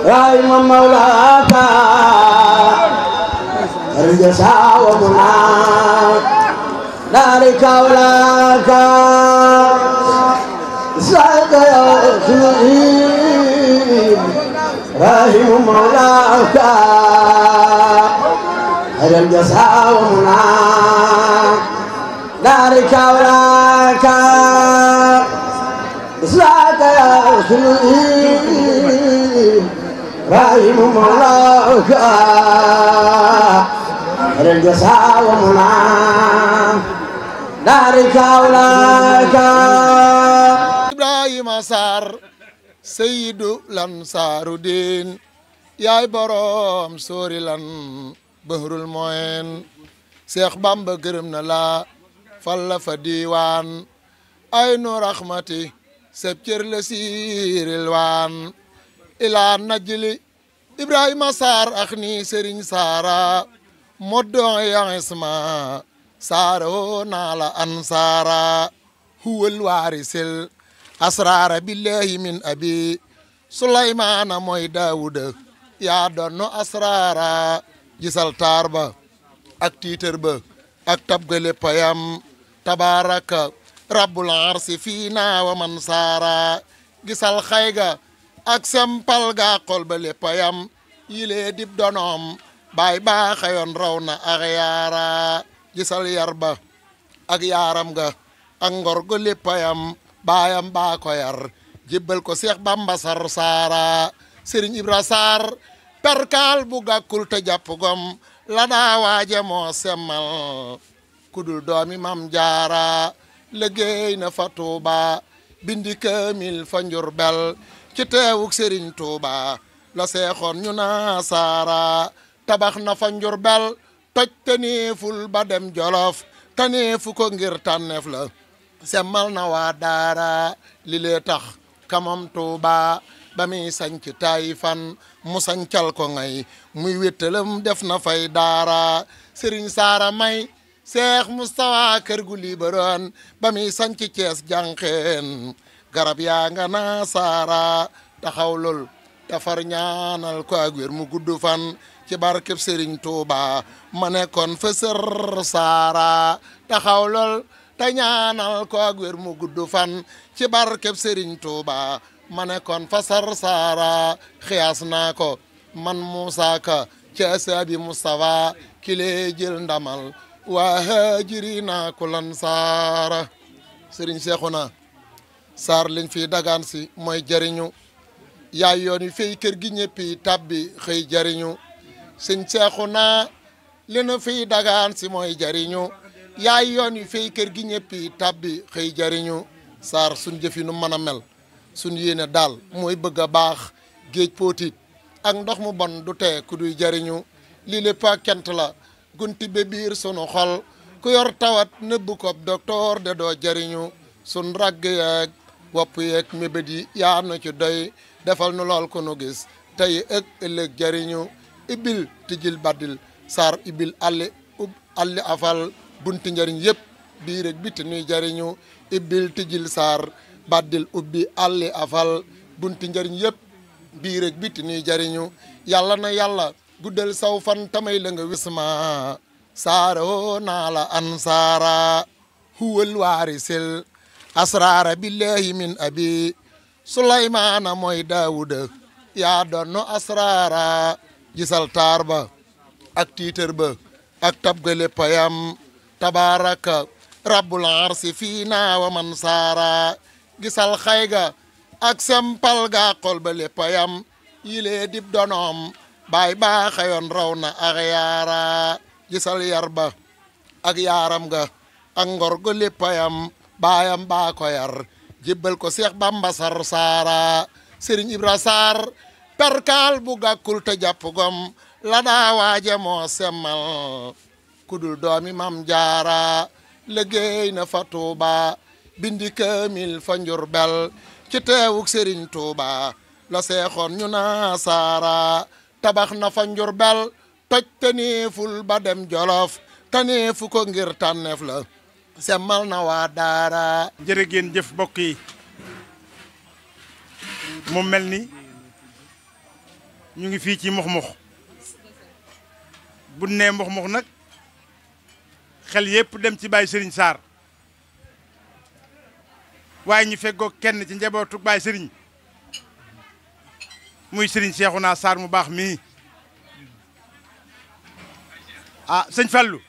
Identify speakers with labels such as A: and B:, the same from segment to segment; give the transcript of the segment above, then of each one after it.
A: رحم مولاك الجزاء ومنى ذلك ولاك سعد يا خليل رحم مولاك الجزاء ومنى ذلك ولاك سعد يا خليل رحم مولاك الجزاء ومنى ذلك ولاك
B: Ibrahima Sarr Seydu Lansaaru Diin yaay borom sóori lan Bahrul Mu'in Seex Bamba gërëm na la fal la fa diiwaan ay nu raxmati seb cër la siiril waan ilaa najli Ibrahima Sarr ak ni Serigne Sara moddo ya isma Sara o naala ansara huwal waarisil asrara billahi min abi Sulaymana mooy Daawuda yaa donno asrara gisal taar ba ak tiitër ba ak tab ga léppayam tabaraka rabbul arsi fiina wa man saara gisal xayga ak sempal ga xol ba léppayam yile dib donoom baay baa xayoon raw na ak yaara gisal yar ba ak yaaram ga ak ngor go léppayam baayam baa ko yar jébbal ko Seex Bamba Sar Saara Serigne Ibra Sarr perkaal bu gàkkul te jàpp gom la daa waaje moo semmal kudul doomi Mam Jaara liggéey na fa Tuuba bindi kaamil fa Njurbel ci teewuk Serigne Touba la seexoon ñu naa Saara tabax na fa Njurbel toj taneeful ba dem Jolof taneefu ko ngir tànneef la semmal na waa daara li lee tax kamam Tuuba ba muy sañc Taayifan mu sañcal ko ngay muy wéttalam def na fay daara Serigne Saara may Seex Mustafa kër gu libaroon ba muy sañc Cees jànqeen garab yaa nga naa Saara taxaw lool tafar ñaanal ko ak wér mu gudd fan ci barkeb Serigne Touba ma nekkoon fa Sër Saara taxaw lool te ñaanal ko ak wér mu gudd fan ci barkeb Serigne Touba ma nekkoon fa Sër Saara xiyaas naa ko man Moussa Ka ci asaabi Moustapha ki lee jël ndamal waa haajiri naa ko lan Saara Serigne Cheikhouna Sarr liñ fi dagaan si mooy jariñu yaay yoon wi fay kër gi ñëppi tabbi xëy jariñu Sëñ Cheikhouna li nu fiy dagaan si mooy jariñu yaay yoon wi fay kër gi ñëppi tabbi xëy jariñu Sarr suñ jëfi nu mën a mel suñ yéene daal mooy bëgg a baax géej póotit ak ndox mu bon du tee ku duy jariñu lii lépp ak kent la gunti be biir sunu xol ku yor tawat nëbbu ko docteur de doo jariñu sun ragg yeeg wopp yeeg mébét yi yaa na ci doy defal nu lool ku nu gis tey ëllëg jariñu ibil tijil baddil Sarr ibil alli afal bunti njariñ yëpp biir ak biti nuy jariñu ibil tijil Sarr baddil ubbi alli afal bunti njariñ yëpp biir ak biti nuy jariñu yàlla na yàlla guddal saw fan tamay la nga wisma Saara o naa la ansaara huwal waarisil asrara billahi min abi Sulaymana mooy Daawuda yaa donno asrara gisal taar ba ak tiitër ba ak tab ga léppayam tabaraka rabbul arsi fiina wa man saara gisal xayga ak sempal ga xol ba léppayam yile dib donoom baay baa xayoon raw na ak yaara gisal yar ba ak yaaram ga ak ngor ga léppayam baayam baa ko yar jébbal ko Seex Bamba Sar Saara Serigne Ibra Sarr perkaal bu gàkkul te jàpp gom la daa waaje moo semmal kudul doomi Mam Jaara liggéey na fa Tuuba bindi kaamil fa Njurbel ci teewuk Serigne Touba la seexoon ñu naa Saara tabax na fa Njurbel toj taneeful ba dem Jolof taneefu ko ngir tànneef la semmal na waa daara.
C: jërë ngeen jëf mbokk yi mu mel ni ñu ngi fii ci Mux-Mux bu nee Mux-Mux nag xel yépp dem ci Baye Serigne Sarr waaye ñu feggoo kenn ci njabootu Baye Serigne muy Serigne Cheikhouna Sarr mu baax mii ah sëñ Fallou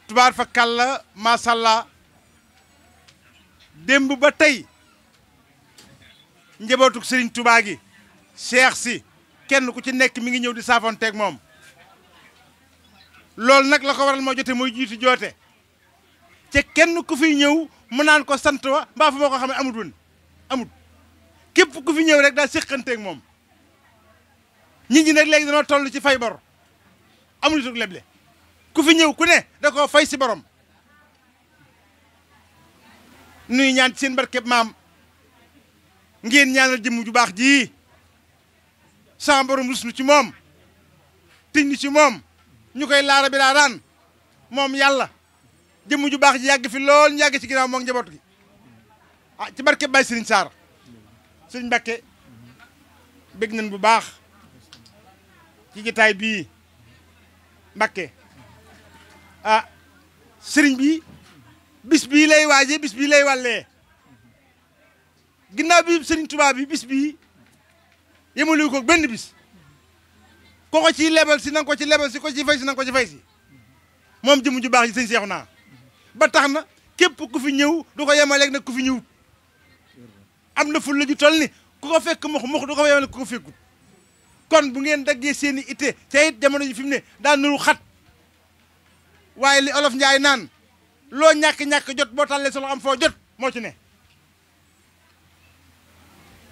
C: tubaar fa kàlla masàllaa démb ba tey njabootuk Serigne Touba gi Cheikh si kenn ku ci nekk mi ngi ñëw di saafonteeg moom loolu nag la ko waral moo jote mooy jiitu joote te kenn ku fi ñëw mu naan ko sant wa mbaa fa moo ko xamee amut woon amut képp ku fi ñëw rek daal séqanteeg moom nit ñi nag léegi danoo toll ci fay bor amul sug leble ku fi ñëw ku ne da koo fay si borom nuy ñaan ci seen barkeb maam ngeen ñaanal jëmm ju baax ji sama borom rus nu ci moom tiñ nu ci moom ñu koy laara bi laaraan moom yàlla jëmm ju baax ji yàgg fi lool ñu yàgg ci ginnaaw moom njaboot gi ah ci barkeb Baye Serigne Sarr Serigne Mbacké bég nañ bu baax ci jotaay bii Mbacké ah Serigne bi bis bii lay waaje bis bii lay wàllee ginnaaw bi Serigne Touba bi bis bii yemaliwu ko benn bis ko ko ci lebal si nanga ko ci lebal si ko ci fay si nanga ko ci fay si moom jëmu ju baax ji sëñ Cheikhouna ba tax na képp ku fi ñëw du ko yemaleeg nag ku fi ñëwut am na ful la ju toll ni ku ko fekk mux du ko yemaleeg ku ko fekkut kon bu ngeen daggee seen i itte te it jamono ji fi mu ne daa nuru xat waaye li olof Njaay naan loo ñàkk-ñàkk jot boo tàllee solo am foo jot moo ci ne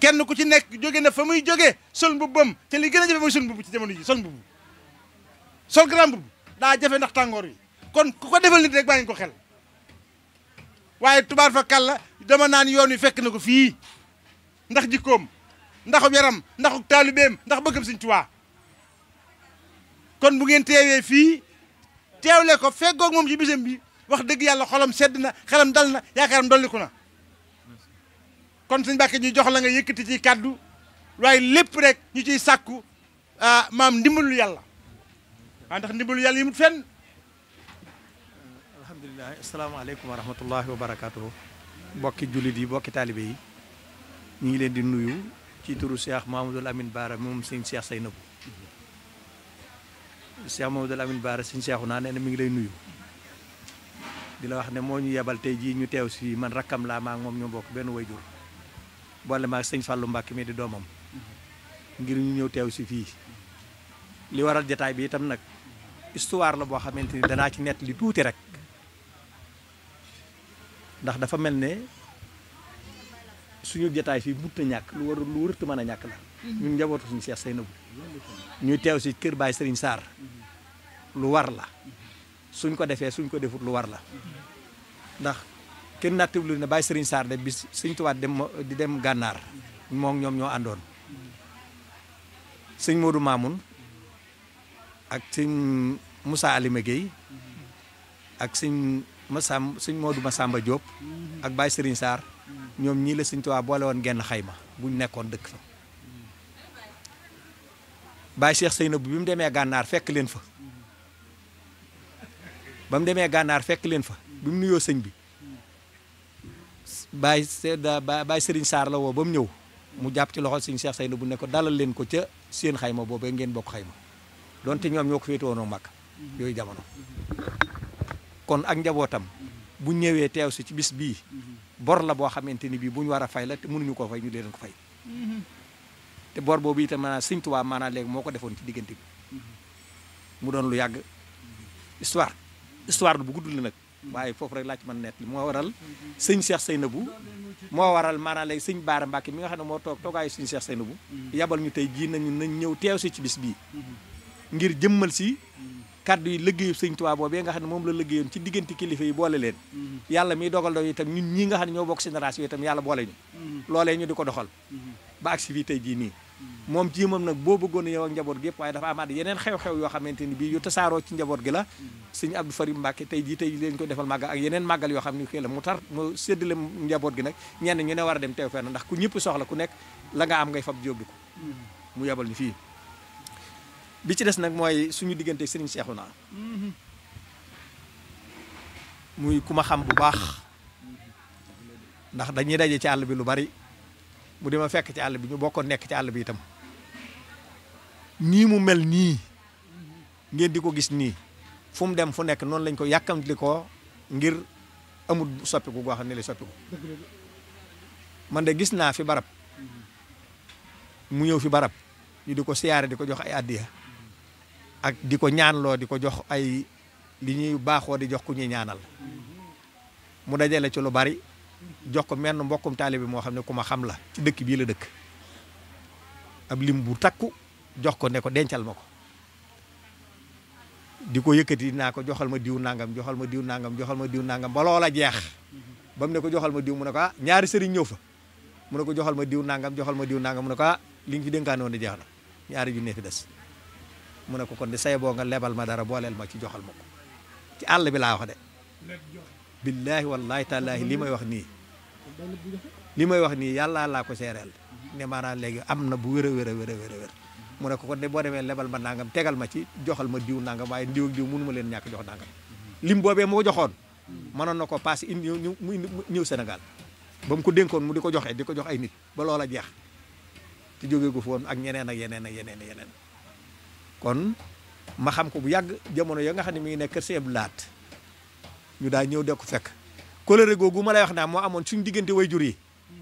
C: kenn ku ci nekk jóge na fa muy jógee sol mbubbam te li gën a jafe mooy sol mbubb ci jamono ji sol mbubb sol grand mbubb daa jafe ndax tàngoor wi kon ku ko defal nit rek bàyyi ko xel waaye tubaar fa kàlla dama naan yoon wi fekk na ko fii ndax jikkoom ndaxu yaram ndaxu taalibeem ndax bëggam Sëñ Tuubaa kon bu ngeen teewee fii teewle ko feggoog moom ci bisam bi wax dëgg yàlla xolam sedd na xelam dal na yaakaaram dolliku na kon Sëñ Mbacké ñu jox la nga yëkkati ci kàddu waaye lépp rek ñu ciy sàkku maam ndimbalu yàlla ndax ndimbalu yàlla yi mut fenn.
D: alhamdulilah asalaamaaleykum wa rahmatullahi wa barakaatu. bokki jullit yi bokki taalibe yi ñu ngi leen di nuyu ci turu Cheikh Mamadou Amine Bara moom sëñ Cheikh Seynabou Cheikh Mamadou Amine Bara sëñ Cheikhouna nee na mi ngi lay nuyu di la wax ne moo ñu yebal tey jii ñu teew si man rakkam laa maa moom ñoo bokk benn wayjur boole maag sëñ Fallou Mbacké mi di doomam ngir ñu ñëw teew si fii li waral jataay bi itam nag histoire la boo xamante ni danaa ci nett li tuuti rek ndax dafa mel ne suñu jataay fii mut a ñàkk lu wërta mën a ñàkk la ñun njabootu suñu Cheikh Seynabou ñuy teew si kër Baye Serigne Sarr lu war la suñ ko defee suñ ko defut lu war la ndax kenn nattablu ne Baye Serigne Sarr de bis Sëñ Tuubaa di dem gànnaar moom ñoom ñoo àndoon sëñ Modou Mamoun ak sëñ Moussa Alima Gueye ak sëñ Modou Massamba Diop ak Baye Serigne Sarr ñoom ñii la Sëñ Tuubaa boole woon genn xayma buñ nekkoon dëkk fa Baye Cheikh Seynabou bi mu demee gànnaar fekk leen fa ba mu demee gànnaar fekk leen fa bi mu nuyoo sëñ bi Baye Serigne Sarr la woo ba mu ñëw mu jàpp ci loxol sëñ Cheikh Seynabou ne ko dalal leen ko ca seen xayma boobee ngeen bokk xayma donte ñoom ñoo ko féete woon mag yooyu jamono kon ak njabootam bu ñëwee teew si ci bis bii bor la boo xamante ni bii bu ñu war a fay la te mënuñu koo fay ñu leen ko fay te bor boobu itam maanaam Sëñ Tuubaa maanaam léegi moo ko defoon ci diggante bi mu doon lu yàgg histoire bu gudd la nag waaye foofu rek laa ci mën nett li moo waral sëñ Cheikh Seynabou moo waral maanaam léegi sëñ Bara Mbacké mi nga xam ne moo toogaayu sëñ Cheikh Seynabou yabal ñu tey jii nañ ñëw teew si ci bis bii ngir jëmmal si kàddu yi liggéeyu Sëñ Tuubaa boobee nga xam ne moom la liggéeyoon ci diggante kilifa yi boole leen yàlla miy dogal doon itam ñun ñii nga xam ne ñoo bokk génération itam yàlla boole ñu loolee ñu di ko doxal ba agsi fii tey jii nii moom ci moom nag boo bëggoon yow ak njaboot gi yëpp waaye dafa amaat yeneen xew-xew yoo xamante ni bii yu tasaaroo ci njaboot gi la sëñ Abdou Farim Mbacke tey leen ko defal màggal ak yeneen màggal yoo xam ne xëy la mu séddale njaboot gi nag ñenn ñu ne war a dem teew fenn ndax ku ñëpp soxla ku nekk la nga am ngay fab jóbbu ko mu yabal ñu fii bi ci des nag mooy suñu diggante sëriñ Cheikhouna muy ku ma xam bu baax ndax dañuy daje ci àll bi lu bari mu dima fekk ci àll bi ñu bokkoon nekk ci àll bi itam nii mu mel nii ngeen di ko gis nii fu mu dem fu nekk noonu lañ ko yàkkamtli ko ngir amul soppiku goo xam ne li soppiku man de gis naa fi barab mu ñëw fi barab ñu di ko siyaare di ko jox ay addiya ak di ko ñaanloo di ko jox ay li ñuy baaxoo di jox ku ñuy ñaanal mu dajale ci lu bari jox ko menn mbokkum taalibe moo xam ne ku ma xam la ci dëkk bii la dëkk ab lim bu takku jox ko ne ko dencal ma ko di ko yëkkati naa ko joxal ma diw nangam joxal ma diw nangam joxal ma diw nangam ba loola jeex ba mu ne ko joxal ma diw mu ne ko ah ñaari sëriñ ñëw fa mu ne ko joxal ma diw nangam joxal ma diw nangam mu ne ko ah li nga fi dénkaane woon di jeex na ñaari junne fi des mu ne ko kon de say boo nga lebal ma dara booleel ma ci joxal ma ko ci àll bi laa wax de billaahi wallaahi taalaahi li may wax nii yàlla laa ko seereel ne maanaam léegi am na bu wér a wér mu ne ko kon de boo demee lebal ma nangam tegal ma ci joxal ma diw nangam waaye diw ak diw mënu ma leen ñàkk jox nangam lim boobee moo joxoon mënoon na ko passé indi ñëw Sénégal ba mu ko dénkoon mu di ko joxe di ko jox ay nit ba loola jeex te jógee ko foon ak ñeneen ak yeneen kon ma xam ko bu yàgg jamono ya nga xam ne mi ngi nekk kër Sëñ Laat ñu daa ñëw de ko fekk kóllëre googu ma lay wax naa moo amoon suñu diggante way jur yi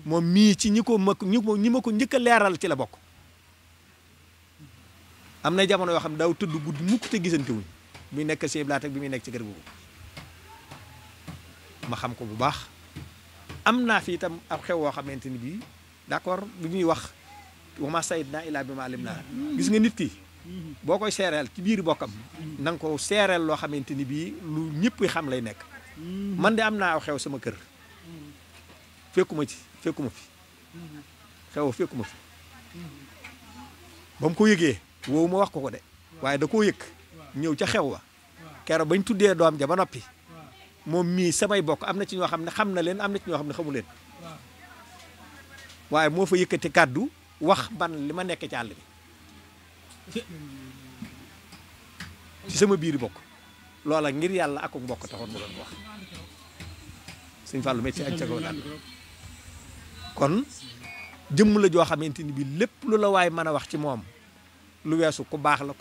D: moom mii ci ñi ma ko njëkk a leeral ci la bokk am na jamono yoo xam ne daaw tëdd guddi mukk te gisante wuñ bi nekk Sëñ Laat ak bi muy nekk ci kër googu ma xam ko bu baax am naa fi itam ab xew woo xamante ni bii d'accord bi ñuy wax wa ma sayidna illa bi ma alim naa gis nga nit ki boo koy seereel ci biir bokkam na nga ko seereel loo xamante ni bii lu ñëpp xam lay nekk man de am naa aw xew sama kër fekkuma fi ba mu ko yëgee woowu ma wax ko de waaye da koo yëg ñëw ca xew wa keroog bañ tuddee doom ja ba noppi moom mii samay bokk am na ci ñoo xam ne xam na leen am na ci ñoo xam ne xamu leen waaye moo fa yëkkati kàddu wax ban li ma nekk ci àll bi ci sama biir bokk loola ngir yàlla ak mbokk taxoon mu doon wax Sëñ Fallu met ci ak cago daal kon jëmm la joo xamante ni bi lépp lu la waay mën a wax ci moom lu weesu ku baax la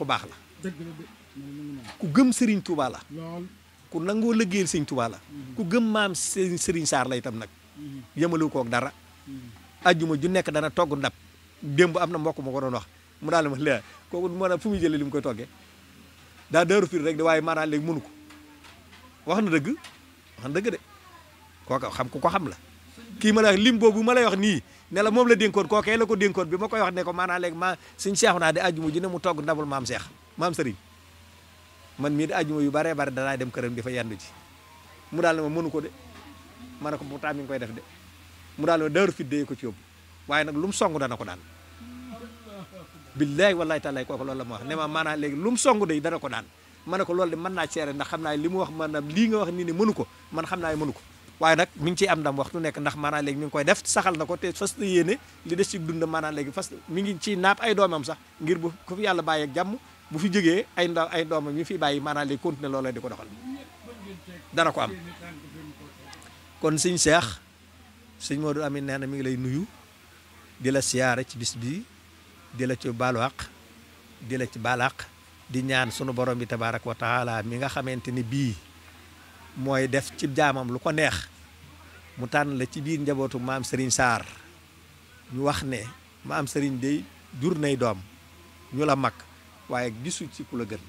D: ku gëm Serigne Touba la ku nangoo liggéeyal Serigne Touba la ku gëm maam Serigne Sarr la itam nag yëmalu koog dara ajjuma ju nekk dana togg ndab démb am na mbokk ma ko doon wax mu daal ma lee kooku maanaam fu muy jëlee li mu koy toggee daa daaru fir rek de waaye maanaam léegi mënu ko wax na dëgg de kooka xam ku ko xam la kii ma la wax lim boobu ma lay wax nii ne la moom la dénkoon kookee la ko dénkoon bi ma koy wax ne ko maanaam léegi Sëñ Cheikhouna di ajjuma ji ne mu togg ndabul maam Serigne man mii di ajjuma yu bare danaa dem këram di fa yendu ci mu daal ne ma mënu ko de ma ne ko pourtant mi ngi koy def de mu daal ne daaru fit dee ko ci yóbbu waaye nag lu mu song dana ko daan billahi wallahi taala kooku loolu la ma wax ne ma maanaam léegi lu mu song de dana ko daan ma ne ko loolu de mën naa seere ndax xam naa li mu wax maanaam lii nga wax nii ne mënu ko man xam naa mënu ko waaye nag mi ngi ciy am ndam waxtu nekk ndax maanaam léegi mi ngi koy def saxal na ko te fas yéene li des ci dund maanaam léegi mi ngi ciy naap ay doomam sax ngir bu ko fi yàlla bàyyi ak jàmm bu fi jógee ay doomam yi fi bàyyi maanaam léegi continuer loola di ko doxal dana ko am kon sëñ Cheikh sëñ Modou Amine nee na mi ngi lay nuyu di la siyaare ci bis bi di la ci baalu àq di la ci baal àq di ñaan sunu borom bi tabaaraka wa taala mi nga xamante ni bii mooy def ci jaamam lu ko neex mu tànn la ci biir njabootu maam Serigne Sarr ñu wax ne maam Serigne day jur nay doom ñu la mag waaye gisu ci ku la gën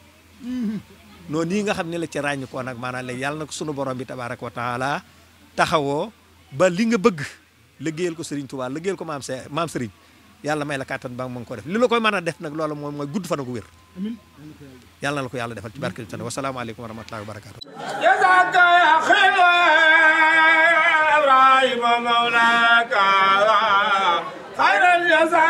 D: noonu nii nga xam ne la ci ràññ koo nag maanaam léegi yàlla na ko sunu borom bi tabaaraka wa taala taxawoo ba li nga bëgg liggéeyal ko Serigne Touba liggéeyal ko maam Serigne yàlla may la kàttan ba mu ko def li la koy mën a def nag loolu moom mooy gudd fan ko wér yàlla na la ko yàlla defal ci barke bi wasalaamaaleykum wa rahmatullahi wa barakatuh
E: jazaka ya khayra mawlaka khayral jaza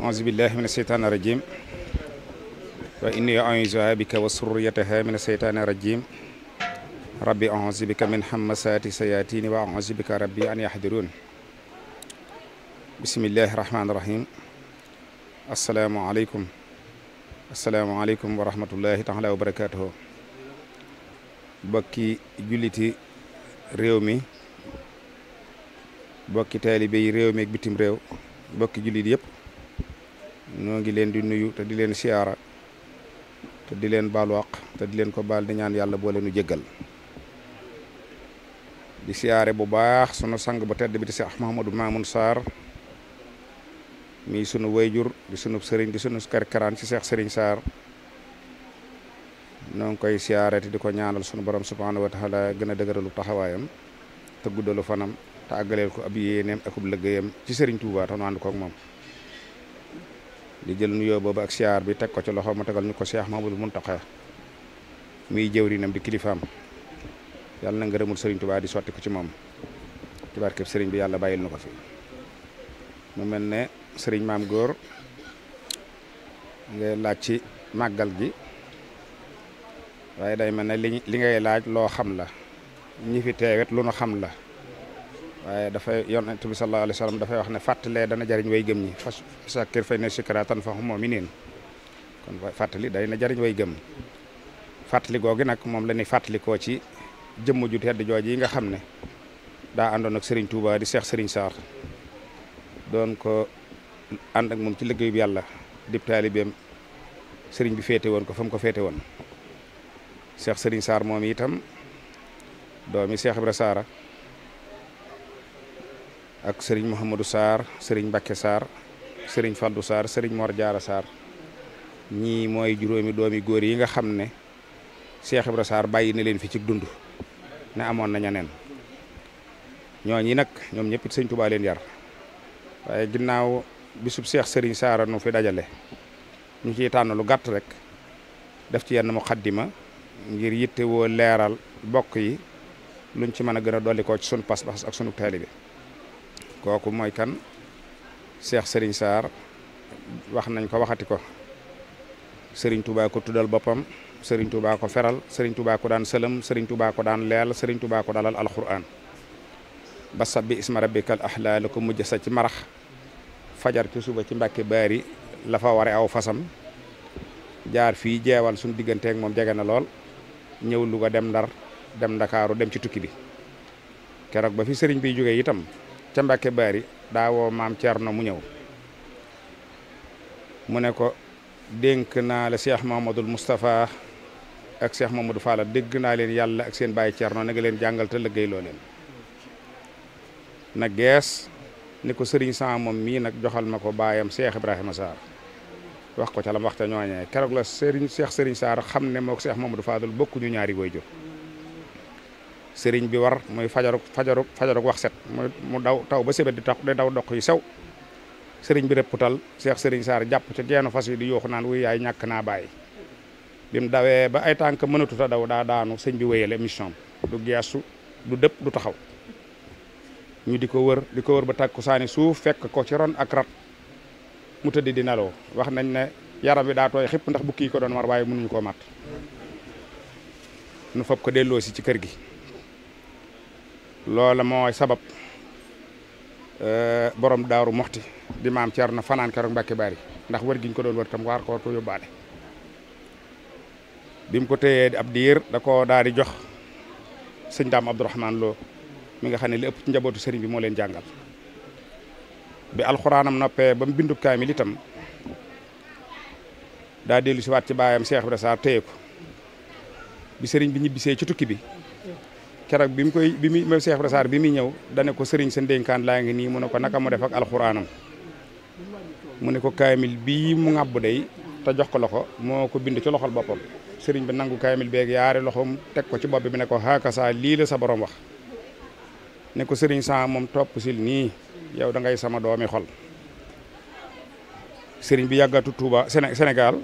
E: أعوذ بالله من الشيطان الرجيم وإني أعوذ بك وذريتها من الشيطان الرجيم ربي أعوذ بك من همزات الشياطين وأعوذ بك ربي أن يحضرون بسم الله الرحمن الرحيم السلام عليكم ورحمة الله تعالى وبركاته bokki julliti réew mi bokki taalibe yi réew mi ak bitim réew bokki jullit yëpp ñoo ngi leen di nuyu te di leen siyaara te di leen baalu àq te di leen ko baal di ñaan yàlla boo leenu jéggal di siyaare bu baax sunu sang bu tedd bi di Seex Mouhamadou Mamoun Sarr mi sunu wayjur di sunu sëriñ di sunu karkaraan ci Seex Sëriñ Sarr noo ngi koy siyaare te di ko ñaanal sunu borom subhanahu wa taala gën a dëgëralu taxawaayam te guddalu fanam te àggaleel ko ab yéeneem ak ub liggéeyam ci Sëriñ Tuubaa te nu ànd koog moom di jël nuyoo boobu ak siyaar bi teg ko ci loxo ma tegal ñu ko Cheikh Mamadou Mountakha muy jëwriñam di kilifaam yàlla na ngërëmul Sëriñ Tuubaa di sotti ko ci moom ci barkeb sëriñ bi yàlla bàyyil na ko fi mu mel ne sëriñ maam góor ngay laaj ci màggal gi waaye day mel ne li ngay laaj loo xam la ñi fi teewet lu nu xam la waaye dafay yonent bi sallallahu alayhi wa sallam dafay wax ne fàttalee dana jariñ way gëm ñi fasakkir fa inna zikraa tanfa'u mu'miniin kon fàttali day na jariñ way gëm fàttali googu nag moom la ñuy fàttalikoo ci jëmm ju tedd jooju yi nga xam ne daa àndoon ak Serigne Touba di Cheikh Serigne Sarr doon ko ànd ak moom ci liggéeyu bi yàlla dib taalibeem Serigne bi féete woon ko fa mu ko féete woon Cheikh Serigne Sarr moom itam doomi Cheikh Ibra Sarr ak Serigne Mouhamadou Sarr Serigne Mbacké Sarr Serigne Fallou Sarr Serigne Mor Diarra Sarr ñii mooy juróomi doomi góor yi nga xam ne Cheikh Ibra Sarr bàyyi na leen fi ci dund ne amoon na ñeneen ñooñi nag ñoom ñëpp it Sëñ Tuubaa leen yar waaye ginnaaw bisub Cheikh Serigne Sarr nu fi dajale ñu ciy tànn lu gàtt rek def ci yenn muqaddima ngir yitte woo leeral bokk yi luñ ci mën a gën a dolli koo ci sunu pas-pas ak sunu taalibe kooku mooy kan Cheikh Serigne Sarr wax nañ ko waxati ko Serigne Touba ko tuddal boppam Serigne Touba ko feral Serigne Touba ko daan sëlëm Serigne Touba ko daan leel Serigne Touba ko dalal alquran ba sabbi isma rabbikal ahla la ko mujj sa ci marax fajar ci suba ci Mbàkke Baari la fa ware aw fasam jaar fii jeewal suñu digganteeg moom jege na lool ñëw Louga dem Ndar dem Ndakaaru dem ci tukki bi keroog ba fi Serigne bi jógee itam ca Mbàkke Baari daa woo maam Thierno mu ñëw mu ne ko dénk naa la Cheikh Mamadou Moustapha ak Cheikh Mamadou Fall dégg naa leen yàlla ak seen baay Thierno na nga leen jàngal te liggéey loo leen na gees ni ko Serigne Sam moom mii nag joxal ma ko baayam Cheikh Ibrahima Sarr wax ko ca la waxta ñooñee keroog la Cheikh Serigne Sarr xam ne mook Cheikh Mamadou Fadul bokkuñu ñaari waajur Serigne bi war muy fajaruk wax set mu daw taw ba sebet di daw doq yi sew Serigne bi rëpputal Cheikh Serigne Sarr jàpp ca geenu fas yi di yuuxu naan wuy yaay ñàkk naa bàyyi bi mu dawee ba ay tànk mënatut a daw daa daanu sëñ bi wéyale émission du geestu du dëpp du taxaw ñu di ko wër ba takku saani suuf fekk ko ci ron ak rat mu tëdd di nelaw wax nañ ne yaram bi daa tooy xëpp ndax bukki yi ko doon war waaye mënuñu koo mat nu fab ko delloo si ci kër gi loola mooy sabab borom Daaru Moxti di maam Cerno fanaan keroog Mbàkke Bari ndax wër giñ ko doon wër tam war ko yóbbaale bi mu ko téyee ab diir da ko daal di jox sëñ Daam Abdourahman Lo mi nga xam ne li ëpp ci njabootu sëriñ bi moo leen jàngal bi alxuraanam noppee ba mu bindu kaamil itam daa dellu si waat ci baayam Cheikh Ibra Sarr téye ko bi sëriñ bi ñibbisee ci tukki bi keroog bi mu Cheikh Ibra Sarr bi muy ñëw dane ko sëriñ sa ndénkaan laa ngi nii mu ne ko naka mu def ak alxuraanam mu ne ko kaamil bii mu ŋàbb day te jox ko loxo moo ko bind ci loxol boppam sëriñ bi nangu kaamil beeg yaari loxoom teg ko ci bopp bi ne ko hakasa lii la sa borom wax ne ko sëriñ sa moom topp sil nii yow da ngay sama doomi xol sëriñ bi yàggatu Touba Sénégal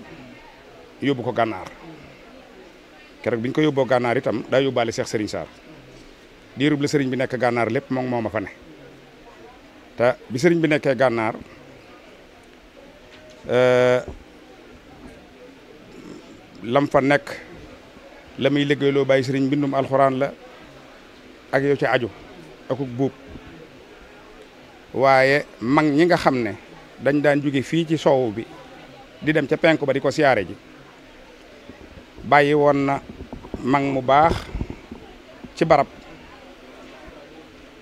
E: yóbbu ko gànnaar keroog bi ñu ko yóbboo gànnaar itam daa yóbbaale Cheikh Sëriñ Sarr diirub la sëriñ bi nekk gànnaar lépp moom moo ma fa ne te bi sëriñ bi nekkee gànnaar lam fa nekk la muy liggéeyloo bàyyi sëriñ mbindum alxuraan la ak yow ci aju akuk buub waaye mag ñi nga xam ne dañ daan jóge fii ci soow bi di dem ca penku ba di ko siyaare ji bàyyi woon na mag mu baax ci barab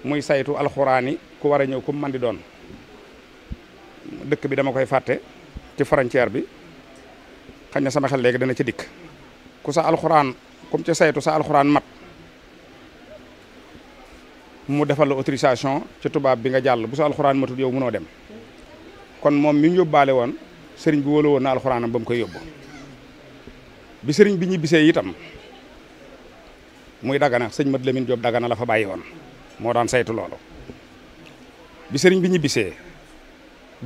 E: muy saytu alxuraan yi ku war a ñëw ku mu mën di doon dëkk bi dama koy fàtte ci frontière bi xañ na sama xel léegi dana ci dikk ku sa alxuraan comme ci saytu sa alxuraan mat mu defal la autorisation ci tubaab bi nga jàll bu sa alxuraan matut yow mënoo dem kon moom mi ñu yóbbaale woon sëriñ bi wóolu woon na alxuraanam ba mu koy yóbbu bi sëriñ bi ñibbisee itam muy Dagana sëñ Mat Lamin Jóob Dagana la fa bàyyi woon moo daan saytu loolu bi sëriñ bi ñibbisee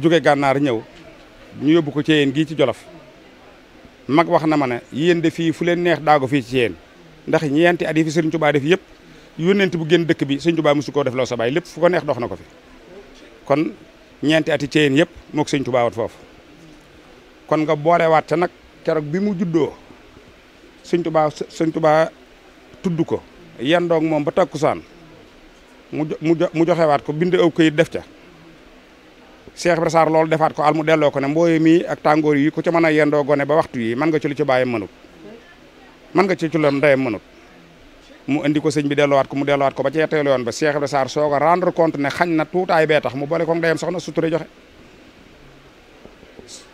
E: jóge gànnaar ñëw ñu yóbbu ko ci yéen gii ci Jolof mag wax na ma ne yéen de fii fu leen neex daago fii ci yéen ndax ñeenti at yi fi sëriñ Tuubaa def yëpp yónnent bu génn dëkk bi sëriñ Tuubaa mosu koo def loo sa baay lépp fu ko neex dox na ko fi kon ñeenti ati ci yéen yëpp moo ko sëriñ Tuubaa wat foofu kon nga boolewaat ca nag keroog bi mu juddoo sëriñ Tuubaa tudd ko yandoog moom ba takkusaan mu joxewaat ko bind aw këyit def ca Cheikh Ibra Sarr loolu defaat ko al mu delloo ko ne mbooye mi ak tàngoor yi ku ca mën a yendoo gone ba waxtu yi mën nga ci lu ci bàyyam mënut mën nga ci lu ndeyam mënut mu indi ko sëñ bi delloowaat ko mu delloowaat ko ba ci yetteelu yoon ba Cheikh Ibra Sarr soog a rendre compte ne xañ na tuutaay bee tax mu boole ko ndeyam soxna Suturé joxe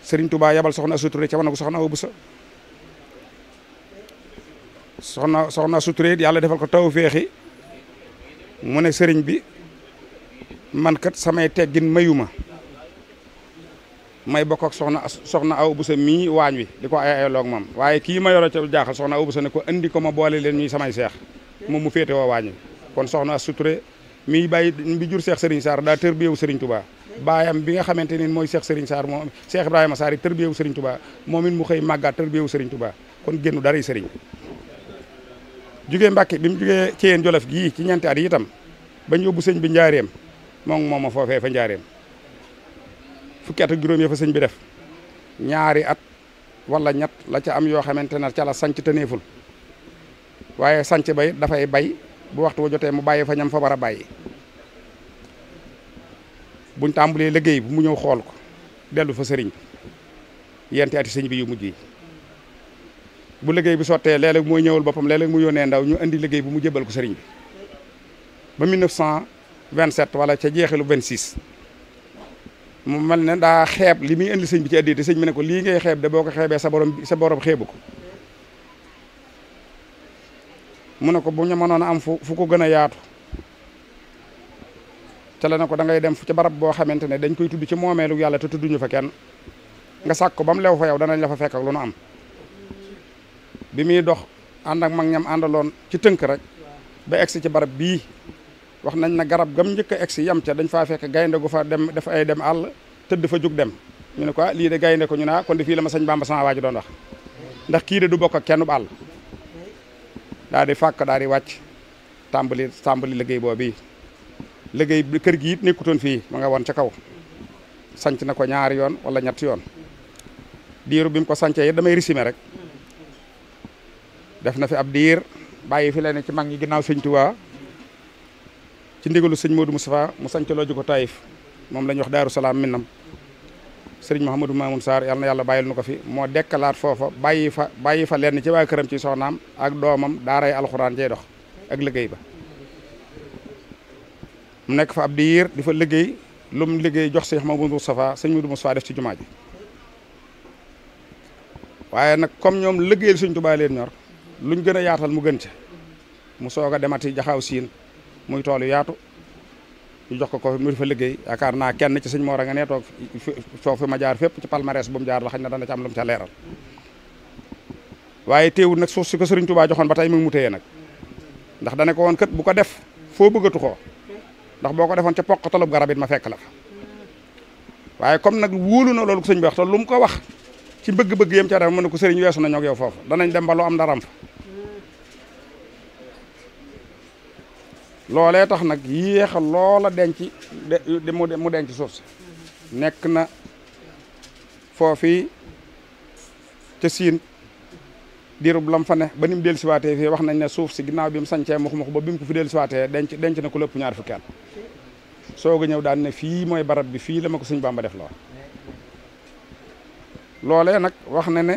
E: Serigne Touba yabal soxna Suturé ca wana ko soxna Awa Busa soxna Suturé yàlla defal ko taw féexi mu ne sëriñ bi man kat samay teggin mayuma may bokk ak soxna Awa Busa mii waañ wi di ko ay loog moom waaye kii ma yoro ca jaaxal soxna Awa Busa ne ko andi ko ma boole leen ñuy samay seex moom mu féete woo waañ wi kon soxna Suturé mii bàyyi bi jur Cheikh Serigne Sarr daa tërbiyewu Serigne Touba baayam bi nga xamante ni mooy Cheikh Serigne Sarr moom Cheikh Ibrahima Sarr yi tërbiyewu Serigne Touba moom it mu xëy màggaat tërbiyewu Serigne Touba kon génnu dara yi Serigne jugee Mbàkke bi mu jugee ci yéen Jolof gii ci ñeenti at yi itam bañ yóbbu sëñ bi njaareem moom ma foofee fa njaareem fukki at ak juróom ya fa sëñ bi def ñaari at wala ñett la ca am yoo xamante ne ca la sanc te neeful waaye sanc ba it dafay bay bu waxtu wa jotee mu bàyyi fa ñam fa war a bàyyi buñ tàmbalee liggéey bu mu ñëw xool ko dellu fa sëriñ bi yenti ati sëñ bi yu mujj yi bu liggéey bi sottee léeg-léeg mooy ñëwal boppam léeg-léeg mu yónnee ndaw ñu indi liggéey bu mu jébal ko sëriñ bi ba 1927 wala ca jeexilu 26 mu mel ne daa xeeb li muy indi sëñ bi ci addiya te sëñ bi ne ko lii ngay xeeb de boo ko xeebee sa borom xeebu ko mu ne ko bu ñu mënoon a am fu ko gën a yaatu ca la ne ko da ngay dem ci barab boo xamante ne dañ koy tudd ci moomeelu yàlla te tudduñu fa kenn nga sàkk ko ba mu lew fa yow danañ la fa fekk ak lu nu am bi muy dox ànd ak mag ñam àndaloon ci tënk rek ba egsi ci barab bii wax nañ na garab gam njëkk a egsi yam ca dañ faa fekk gaynde gu fa dem def ay dem àll tëdd fa jóg dem ñu ne ko lii de gaynde ko ñu ne kon de fii la ma sëñ Bamba sama waa ji doon wax ndax kii de du bokk ak kenn bu àll daal di fàkk daal di wàcc tàmbali liggéey boobu liggéey kër gi it nekkutoon fii ma nga woon ca kaw sanc na ko ñaari yoon wala ñetti yoon diiru bi mu ko sancee it damay risime rek def na fi ab diir bàyyi fi leen ci mag ñi ginnaaw sëñ Tuubaa ci ndigalu sëñ Modou Moustapha mu sanc loo ji ko Taïf moom la ñuy wax Daaru Salaam Minam sëriñ Mouhamadou Mamoun Sarr yàlla na yàlla bàyyil nu ko fi moo dekkalaat foofa bàyyi fa lenn ci waa këram ci soxnaam ak doomam daaray alxuraan jey dox ak liggéey ba mu nekk fa ab diir di fa liggéey lu mu liggéey jox sëñ Mouhamadou Moustapha sëñ Modou Moustapha def ci jumaa ji waaye nag comme ñoom liggéeyal sëñ Tuubaa leen ñor luñ gën a yaatal mu gën ca mu soog a demati jaxaaw siin muy toolu yaatu ñu jox ko mu di fa liggéey yaakaar naa kenn ci sëñ Mor nga nee toog foofu ma jaar fépp ci palmarès bu mu jaar la xañ na dana ci am lu mu ca leeral waaye teewul nag suuf si ko sëriñ Tuubaa joxoon ba tey mu téye nag ndax dane ko woon kët bu ko def foo bëggatu ko ndax boo ko defoon ca poqatalub garab it ma fekk la fa waaye comme nag wóolu na loolu ko sëñ bi wax te lu mu ko wax ci bëgg-bëgg yam ca def mën na ko sëriñ weesu nañoo ak yow foofu danañ dem ba lu am daram fa loolee tax nag yéexa loola denc mu denc suuf si nekk na foofii ca siin diirub lam fa ne ba ni mu dellu siwaatee fii wax nañ ne suuf si ginnaaw bi mu sancee mux ba bi mu ko fi dellu siwaatee denc na ko lépp ñaar fukki at soog a ñëw daan ne fii mooy barab bi fii la ma ko sëñ Bamba def la loolee nag wax na ne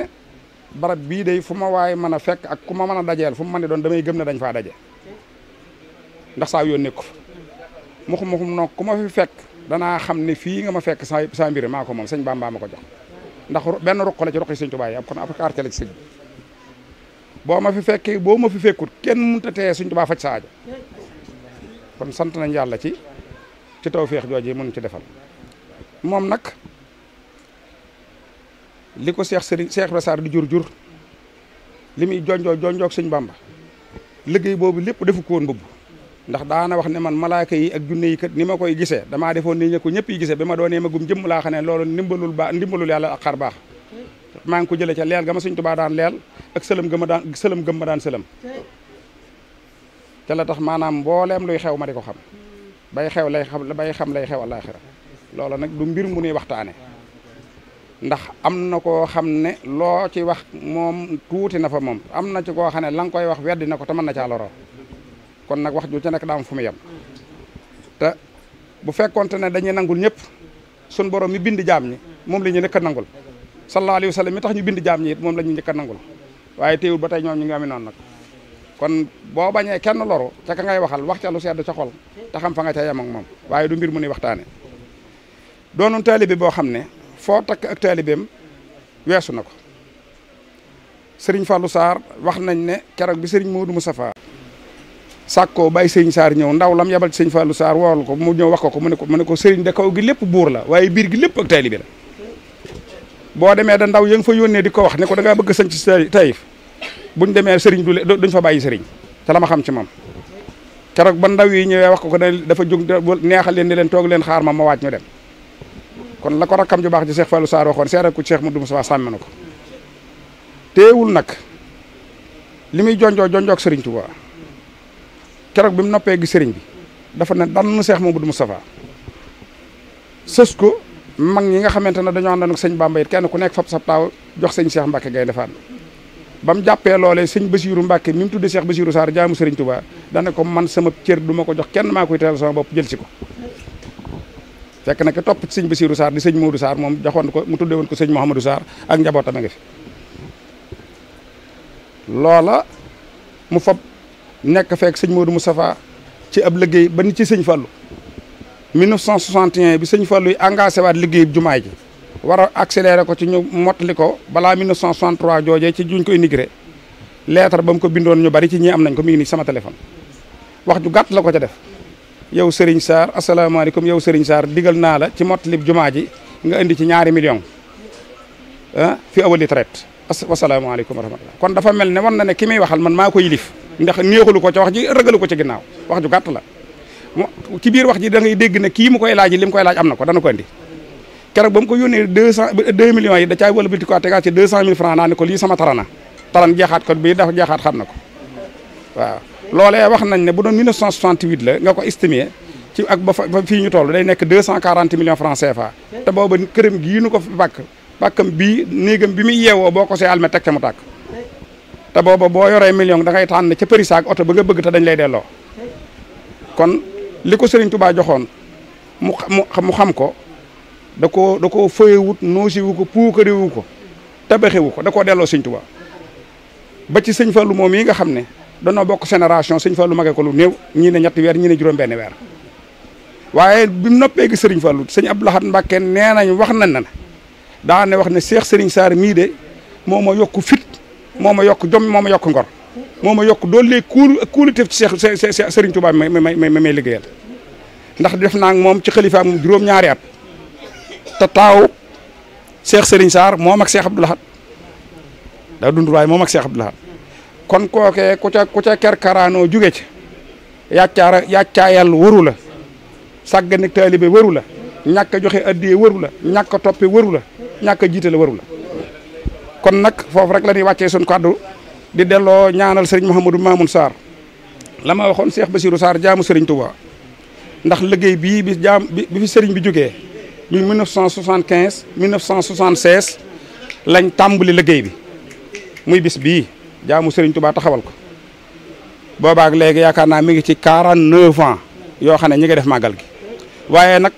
E: barab bii day fu ma waaye mën a fekk ak ku ma mën a dajeel fu mu mën a doon damay gëm ne dañ faa daje ndax saa yoon nekku muxum noog ku ma fi fekk danaa xam ne fii nga ma fekk saa mbir maa ko moom sëñ Bamba ma ko jox ndax benn ruq la ci ruq yi sëñ Tuubaa yi kon ab quartier la ci sëñ boo ma fi fekkee boo ma fi fekkut kenn mënut a teye sëñ Tuubaa faj sa aajo kon sant nañ yàlla ci tawfeex jooju mën ci defal moom nag li ko Cheikh Ibra Sarr di jur li muy jonjoog sëñ Bamba liggéey boobu lépp defu ko woon mbubb ndax daana wax ne man malaaka yi ak junne yi kat ni ma koy gisee damaa defoon ni ñu ko ñëpp yi gisee ba ma doonee ma gum jëmm laa xam ne loolu ndimbalul yàlla ak xar baax maa ngi ko jëlee ca leel ga ma sëñ Tuubaa daan leel ak sëlëm gëm ma daan sëlëm ca la tax maanaam mbooleem luy xew ma di ko xam bay xam lay xew àllaaxira loolu nag du mbir mu nuy waxtaane ndax am na koo xam ne loo ci wax moom tuuti na fa moom am na ci koo xam ne la nga koy wax weddi na ko te mën na caa loroo kon nag wax ju ca nekk daa am fu mu yem te bu fekkonte ne dañuy nangul ñëpp sun borom mi bind jaam ñi moom la ñu njëkk a nangul sallallahu alayhi wa sallam mi tax ñu bind jaam ñi it moom la ñu njëkk a nangul waaye teewul ba tey ñoom ñu ngi amee noonu nag kon boo bañee kenn loru ca ka ngay waxal wax ca lu sedd ca xol te xam fa nga ca yem ak moom waaye du mbir mu nuy waxtaane doonoon taalibe boo xam ne foo takk ak taalibeem weesu na ko sëriñ Fallou Sarr wax nañ ne keroog bi sëriñ Modou Moustapha sàkkoo bàyyi sëriñ Sarr ñëw ndaw lam yabal ci sëriñ Fallou Sarr wool ko mu ñëw wax ko mu ne ko sëriñ de kaw gi lépp buur la waaye biir gi lépp ak taalibe la boo demee da ndaw ya nga fa yónnee di ko wax ne ko da ngaa bëgg sañ ci Taïf buñ demee sëriñ duñ fa bàyyi sëriñ te la ma xam ci moom keroog ba ndaw yi ñëwee wax ko dafa jóg neexal leen di leen toog leen xaar ma waaj ñu dem kon la ko rakkam ju baax ji Cheikh Fallou Sarr waxoon seeral ko Cheikh Modou Moustapha sàmm na ko teewul nag li muy jonjoog sëriñ Touba keroog bi mu noppee gi sëriñ bi dafa ne dann Cheikh Modou Moustapha sës ko mag ñi nga xamante ne dañoo àndoon ak sëñ Bamba it kenn ku nekk fab sab taaw jox sëñ Cheikh Mbacke Gaynde Fatma ba mu jàppee loolee sëñ Bassirou Mbacke mi mu tudde Cheikh Bassirou Sarr jaamu sëriñ Touba dane ko man sama cër du ma ko jox kenn maa koy teel sama bopp jël si ko fekk na ke topp ci sëñ Bassirou Sarr di sëñ Modou Sarr moom joxoon ko mu tudde woon ko sëñ Mouhamadou Sarr ak njabootam a nga fi loola mu fab nekk fekk sëñ Modou Moustapha ci ab liggéey ba ni ci sëñ Fallou 1961 bi sëñ Fallou yi engagé waat liggéey jumaay ji war a accéléré ko ci ñu mottali ko balaa 1963 joojee ci juñ ko immigré lettre ba mu ko bindoon ñu bari ci ñi am nañ ko mi ngi nii sama téléphone wax ju gàtt la ko ca def yow Serigne Sarr asalaamaaleykum yow Serigne Sarr digal naa la ci mottali jumaa ji nga indi ci 2 millions fi awali traite wasalaamaaleykum wa rahmatullah kon dafa mel ne wan na ne ki muy waxal man maa ko yilif ndax neexalu ko ca wax ji ragalu ko ci ginnaaw wax ju gàtt la ci biir wax ji da ngay dégg ne kii mu koy laaj li mu koy laaj am na ko dana ko indi keroog ba mu ko yónnee 2 millions yi da caay wala biti ko tegaat ci 200 000 francs naa ne ko lii sama taran jeexaat ko bii dafa jeexaat xam na ko waaw loolee wax nañ ne bu doon 1968 la nga ko estimé ci ak ba fii ñu toll day nekk 240 millions francs CFA te booba këram gii nu ko fi bàkkam bii néegam bi muy yeewoo boo ko see almet teg ca mu tàkk te booba boo yoree million da ngay tànn ca përi saak oto ba nga bëgg te dañ lay delloo kon li ko Serigne Touba joxoon mu xam ko da koo fëyewut noosiwu ko puukarewu ko tabaxewu ko da koo delloo Serigne Touba ba ci sëñ Fallou moom yi nga xam ne danoo bokk génération sëñ Fallou magee ko lu néew ñii ne ñetti weer ñii ne juróom benn weer waaye bi mu noppee gi Serigne Fallou sëñ Abdou Lahad Mbacké nee nañ wax nañ na daa ne wax ne Cheikh Serigne Sarr mii de moo ma yokk fit moo ma yokk jom moo ma yokk ngor moo ma yokk doole kuuliteef ci Cheikh Serigne Touba may liggéeyal ndax def naa ak moom ci xalifa ak moom juróom-ñaari at te taaw Cheikh Serigne Sarr moom ak Cheikh Abdou Lahad daa dund waaye moom ak Cheikh Abdou Lahad kon kookee ku ca kerkaraanoo jóge ci yàccaayal waru la sàgganik taalibe waru la ñàkk a joxe addiye waru la ñàkk a toppe waru la ñàkk a jiitale waru la kon nag foofu rek la ñuy wàccee suñu kàddu di delloo ñaanal Serigne Mouhamadou Mamoun Sarr la ma waxoon Cheikh Bassirou Sarr jaamu Serigne Touba ndax liggéey bii bi fi Serigne bi jógee bi 1975 1976 lañ tàmbali liggéey bi muy bis bii jaamu Serigne Touba taxawal ko boobaak léegi yaakaar naa mi ngi ci 49 ans yoo xam ne ñi ngi def màggal gi waaye nag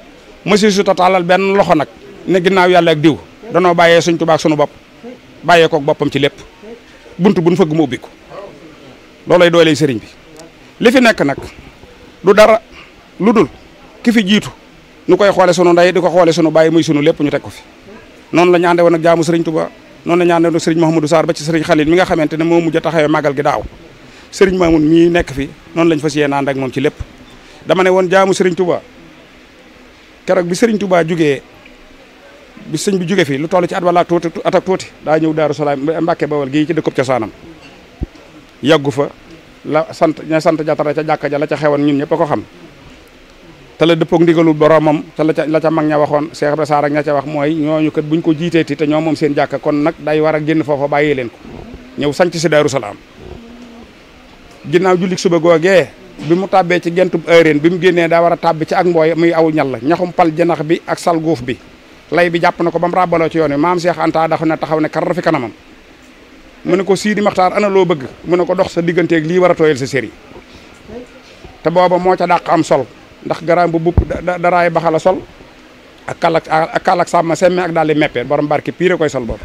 E: monsieur su tataalal benn loxo nag ne ginnaaw yàlla ak diw danoo bàyyee Serigne Touba ak sunu bopp bàyyee kook boppam ci lépp buntu buñ fëgg mu ubbi ko loolay dooley Serigne bi li fi nekk nag du dara lu dul ki fi jiitu nu koy xoole sunu ndey di ko xoole sunu bàyyi muy sunu lépp ñu teg ko fi noonu la ñu ànde woon ak jaamu Serigne Touba noonu la ñu ànde woon ak Serigne Mouhamadou Sarr ba ci Serigne Khalil mi nga xamante ne moo mujj a taxawee màggal gi daaw Serigne Mamoun mii nekk fi noonu lañ fas yéene ànd ak moom ci lépp dama ne woon jaamu Serigne Touba keroog bi Serigne Touba jugee bi sëñ bi jóge fi lu toll ci at wala tuuti at ak tuuti daa ñëw Daaru Salaam Mbàkke Bawol gii ci dëkkub cosaanam yàggu fa la ña sant jatara ca jàkka ja la ca xewoon ñun ñëpp a ko xam te la dëppoog ndigalul boromam te la ca mag ña waxoon Cheikh Ibra Sarr ak ña ca wax mooy ñooñu kat buñ ko jiiteeti te ñoom moom seen jàkka kon nag day war a génn foofa bàyyee leen ko ñëw sanc si Daaru Salaam ginnaaw jullik suba googee bi mu tàbbee ci gentub heureen bi mu génnee daa war a tàbbi ci ak mbooy muy aw ñal la ñaxum pal janax bi ak sal guuf bi lay bi jàpp na ko ba mu ràbbaloo ci yoon wi maam Cheikh Anta dafa ne taxaw ne kar fi kanamam mu ne ko Sidi Maxtaar ana loo bëgg mu ne ko dox sa digganteeg lii war a tooyal sa séri te booba moo ca dàq am sol ndax garaam bu bupp daraay baxala sol ak kàllak sàmma semme ak daal di meppee borom barke piire koy sol boobu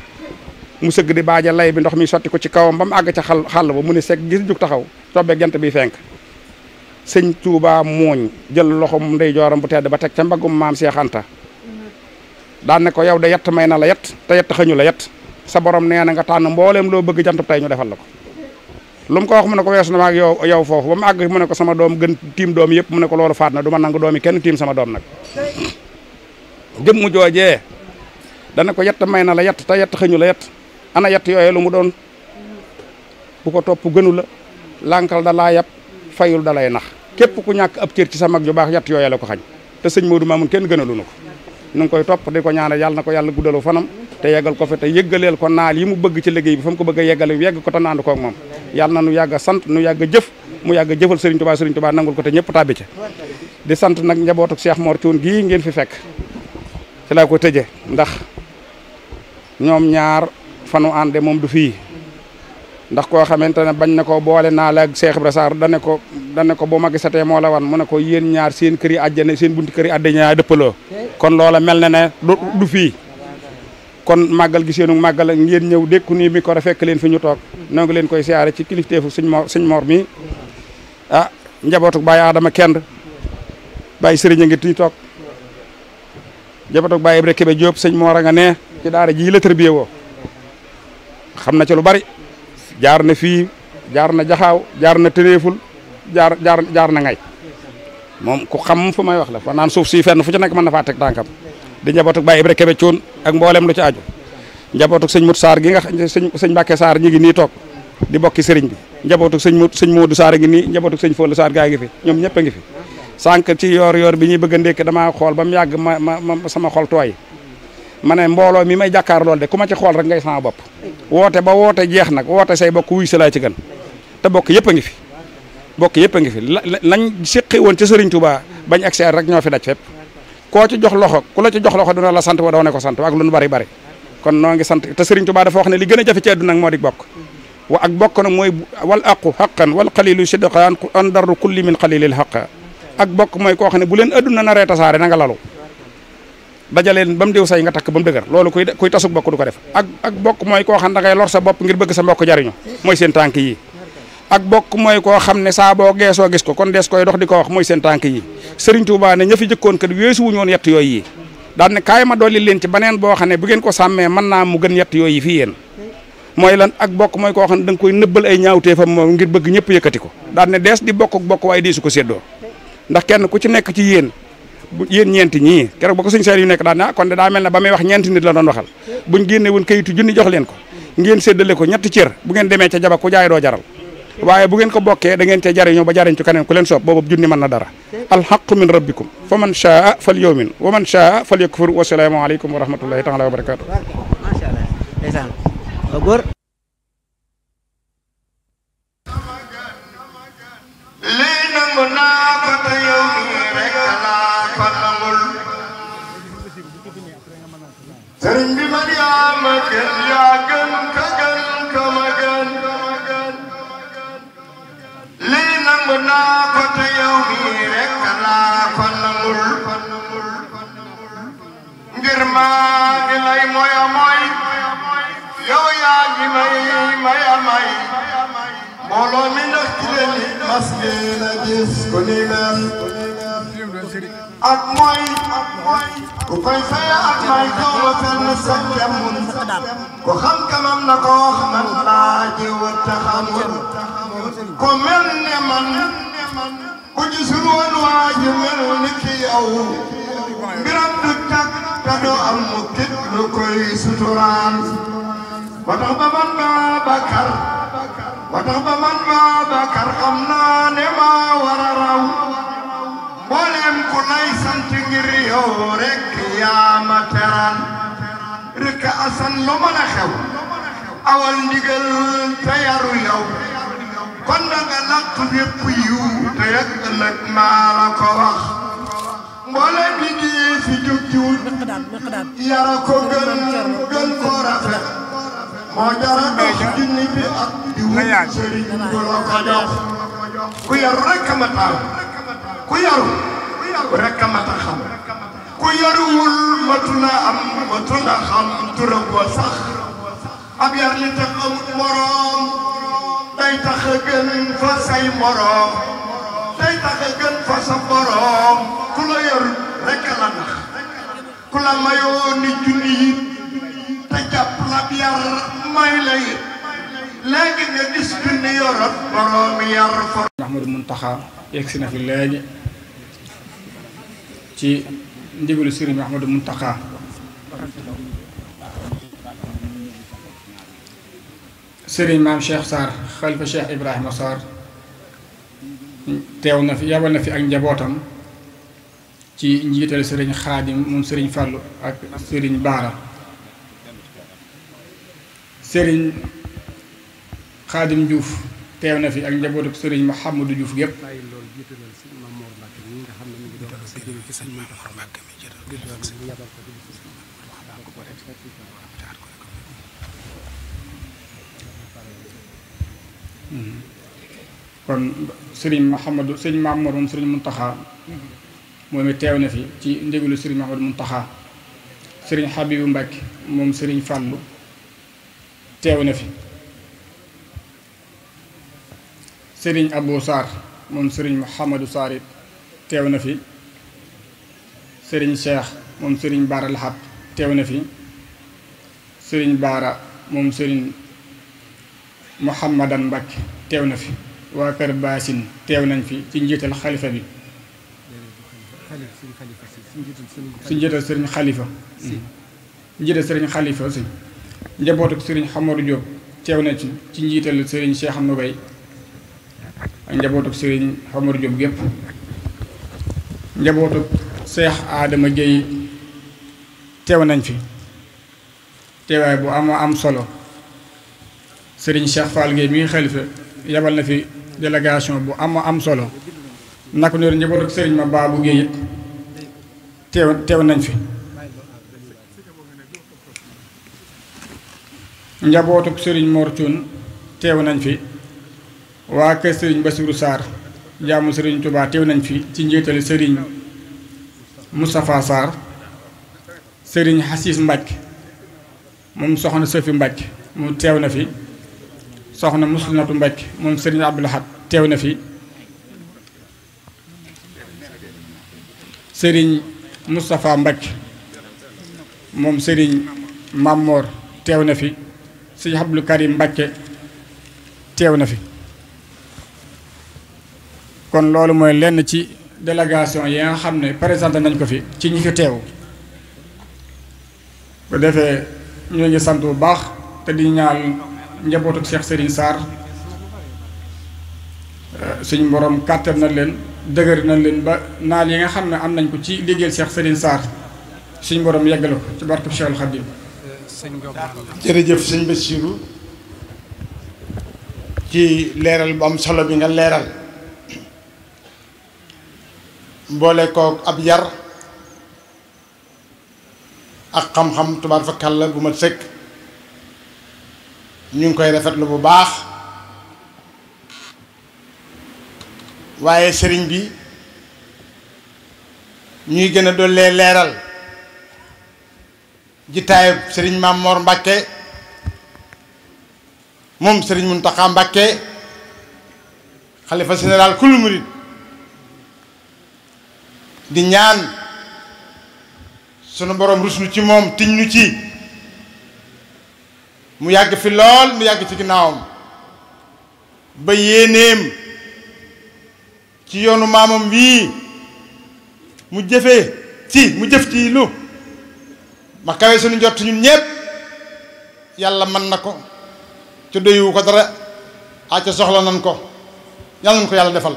E: mu sëgg di baaja lay bi ndox mi sotti ko ci kawam ba mu àgg ca xàll ba mu ne sekk gis jug taxaw tobbee gent bi fenk sëñ Touba mooñ jël loxom ndey jooram bu tedd ba teg ca mbaggum maam Cheikh Anta daan ne ko yow de yett may na la yett te yett xëñu la yett sa borom nee na nga tànn mbooleem loo bëgg jantub tey ñu defal la ko lu mu ko wax mu ne ko weesu na ma ak yow foofu ba mu àgg mu ne ko sama doom gën tiim doom yëpp mu ne ko loolu faat na du ma nangu doomi kenn tiim sama doom nag jëmmu joojee dana ko yett may na la yett te yett xëñu la yett ana yett yooyee lu mu doon bu ko topp gënu la lànkal da laa yab fayul da lay nax képp ku ñàkk ab cër ci sa mag ju baax yett yooyee la ko xañ te sëñ Modou Mamoun kenn gënalu na ko nu ngi koy topp di ko ñaanal yàlla na ko yàlla guddalu fanam te yeggal ko fi te yëggaleel ko naal yi mu bëgg ci liggéey bi fa mu ko bëgg a yeggale yegg ko te naandu koog moom yàlla na nu yàgg a sant nu yàgg a jëf mu yàgg a jëfal Serigne Touba nangul ko te ñëpp tàbbi ca di sant nag njabootuk Cheikh Mor Thioune gii ngeen fi fekk ci laa ko tëje ndax ñoom ñaar fanu ànde moom du fii ndax koo xamante ne bañ na ko boole naa la ak Cheikh Ibra Sarr dane ko boo ma gisatee moo la wan mu ne ko yéen ñaar seen kër yi àjjana seen bunti kër yi àjjana dëppaloo kon loola mel na ne du fii kon màggal gi seenu màggal ngeen ñëw dékku nii mi ko fekk leen fi ñu toog noo ngi leen koy siyaare ci kilifteefu sëñ Mor mi ah njabootu Baye Adama Kend Baye Sëriñ a ngi tuy toog njabootu Baye Ibra Kébé Diop sëñ Mor a nga ne ci daara ji la tërbiye woo xam na ci lu bari jaar na fii jaar na jaxaaw jaar na tëneeful jaar na ngay moom ku xam fu may wax la fa naan suuf si fenn fu ci nekk mën na faa teg tànkam di njabootuk Baye Ibra Kébé Thioune ak mboolem lu ci aju njabootuk sëñ Mut Sarr gi nga sëñ Mbàkke Sarr ñi ngi nii toog di bokki sëriñ bi njabootuk sëñ Modou Sarr ngi nii njabootuk sëñ Fallou Sarr gaa ngi fi ñoom ñëpp a ngi fi sànq ci yoor bi ñuy bëgg a ndékk damaa xool ba mu yàgg ma sama xol tooy ma ne mbooloo mi may jàkkaar lool de ku ma ci xool rek ngay sama bopp woote ba woote jeex nag woote say bokk wuy sa laa ci gën te bokk yëpp a ngi fi lañ séqi woon ca Serigne Touba bañ accès rek ñoo fi daj fépp koo ci jox loxo ku la ci jox loxo dina la sant wa doo ne ko sant ak lu nu bari bari kon noo ngi sant te Serigne Touba dafa wax ne li gën a jafe ci àdduna nag moo di bokk wa ak bokk nag mooy wal aqu xaqan wal xalilu sidqan an darru kulli min xalilil xaqa ak bokk mooy koo xam ne bu leen àdduna naree tasaare na nga lalu dajaleen ba mu diw say nga takk ba mu dëgër loolu kuy tasuk bokk du ko def ak bokk mooy koo xam ne da ngay lor sa bopp ngir bëgg sa mbokk jariñu mooy seen tànk yi ak bokk mooy koo xam ne saa boo geesoo gis ko kon des koy dox di ko wax mooy seen tànk yi Serigne Touba ne ña fi jëkkoon kat weesu wuñu woon yett yooyu yi daan ne kaay ma dolli leen ci baneen boo xam ne bu ngeen ko sàmmee mën naa mu gën yett yooyu yi fii yéen mooy lan ak bokk mooy koo xam ne da nga koy nëbbal ay ñaawteefam moom ngir bëgg ñëpp yëkkati ko daan ne dees di bokk waaye di su ko séddoo ndax kenn ku ci nekk ci yéen ñeenti ñii keroog ba ko suñ seer yu nekk daan ne kon de daa mel ne ba muy wax ñeenti nit la doon waxal buñ génne woon kayitu junni jox leen ko ngeen séddale ko ñetti cër bu ngeen demee ca jaba ku jaay doo jaral waaye bu ngeen ko bokkee da ngeen cee jariñoo ba jariñ ci keneen ku leen soob boobu junni mën na dara alxaqu min rabbikum fa man shaa fal yumin wa man shaa fal yakfur wa salaamu aleykum wa rahmatullahi taala wa barakatu
A: macha allah ndeysaan góor
F: lii nangu naa ko te yow mii rek laa ko nangul sëriñ bi man yaa ma gën yaa gën ka gën ka ma gën lii nangu naa ko te yow mii rek laa ko nangul ngir maa ngi lay moya moy yow yaa ngi may mbooloo mi ndax ci leen ni mas ngeen a gis ku ni mel ak mooy ku koy faya ak may doomu fenn sa jàmmun ku xam kamam na ko wax man laa jiwut te xamul ku mel ne man ku gisul woon waa ji mel ni ki yow mbiram du tag te doo am mu kit lu koy suturaan ba tax ba man Babacar xam naa ne maa war a raw mboolem ku lay sant ngir yow rek yaa ma teral rek asan lu mën a xew awal ndigal te yaru yow kon da nga làq bépp yiw te yëg ëllëg maa la ko wax mboolem bi di fi jóg ci wut yara ko gën koo rafet moo jara dox junni bi ak di wut sëriñ bu la ko jox ku yaru rek a mat a ku yaru rek a mat a xam ku yaruwul matu la am matu la xam turam wa sax ab yar li tax amut moroom day tax a gën fa say moroom day tax a gën fa sa moroom ku la yaru rek la nax ku la mayoo ni junni yi te jàpp la ab yar may lay léegi nga gis junni yorot moroom yar fa
G: Ahmadou Mountakha yegsi na fi léegi ci ndigalu Sëriñ Ahmadou Mountakha Sëriñ Maam Cheikh Sarr xalifa Cheikh Ibrahima Sarr teew na fi yabal na fi ak njabootam ci njiital Sëriñ Xaadim moom Sëriñ Fàllu ak Sëriñ Baara Sëriñ Xaadim Diouf teew na fi ak njabootu Sëriñ Mouhamadou Diouf gépp kon Sëriñ Mouhamadou Sëriñ Mamour moom Sëriñ Mountakha moom it teew na fi ci ndigalu Sëriñ Mouhamadou Mountakha Sëriñ Habibou Mbacke moom Sëriñ Fallou teew na fi Sëriñ Abou Sarr moom Sëriñ Mouhamadou Sarr it teew na fi Sëriñ Cheikh moom Sëriñ Baara Lahat teew na fi Sëriñ Baara moom Sëriñ Mouhamadan Mbacke teew na fi waa Kër Baasin teew nañ fi ci njiital xalifa bi ci njiital Sëriñ Xalifa njiital Sëriñ Xalifa si njabootuk Sëriñ Xamaru Diop teew na ci njiital Sëriñ Cheikh Nogay ak njabootuk Sëriñ Xamaru Diop gépp njabootuk Cheikh Adama Gueye teew nañ fi teewaay bu am solo Sëriñ Cheikh Fall Gueye mi ngi xalifa yabal na fi délégation bu am solo naka noonu njabootu sëriñ ma Baabu Géey it teew nañ fi. njabootuk sëriñ Mor Cuun teew nañ fi. waa kër sëriñ Basiru Sarr jaamu sëriñ Tuubaa teew nañ fi ci njiitali sëriñ Moustapha Sarr. sëriñ Xasiis Mbàkke moom soxna Sëfi Mbàkke moom teew na fi. soxna Muslinatu Mbàkke moom sëriñ Abdul Ahad teew na fi. sëriñ Moustapha Mbàkke moom sëriñ Mamor teew na fi. sëriñ Abdul Karim Mbàkke teew na fi. kon loolu mooy lenn ci délégation yi nga xam ne présenté nañ ko fi ci ñi fi teew. bu defee ñoo ngi sant bu baax te di ñaan njabootu Cheikh Serigne Sarr suñ borom kàttan na leen dëgër na leen ba naal yi nga xam ne am nañ ko ci liggéeyal Cheikh Serigne Sarr suñ borom yeggale ko ci barkeb Cheikhul Khadim.
F: jërëjëf sëñ Bassirou ci leeral bu am solo bi nga leeral boole ko ab yar ak xam-xam tubaar fa kàlla bu ma sëkk ñu ngi koy rafetlu bu baax waaye sëriñ bi ñuy gën a dollee leeral jitaayub sëriñ Maam Mor Mbàkke moom sëriñ Muntaxa Mbàkke xalifa général kullu murid di ñaan sunu borom rus nu ci moom tiñ nu ci mu yàgg fi lool mu yàgg ci ginnaawam ba yéenéem ci yoonu maamam wii mu jëf ci lu ma kawe sunu njott ñun ñépp yàlla mën na ko ca doywu ko dara ca soxla nan ko yàlla nan ko yàlla defal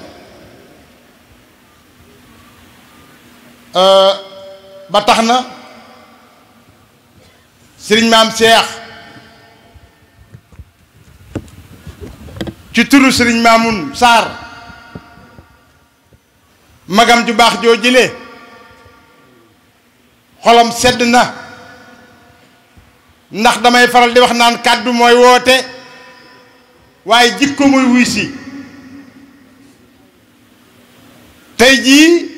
F: ba tax na sëriñ maam Cheikh ci turu sëriñ Maamun Sarr magam ju baax joo jëlee xolam sedd na ndax damay faral di wax naan kàddu mooy woote waaye jikko mooy wuy si tey jii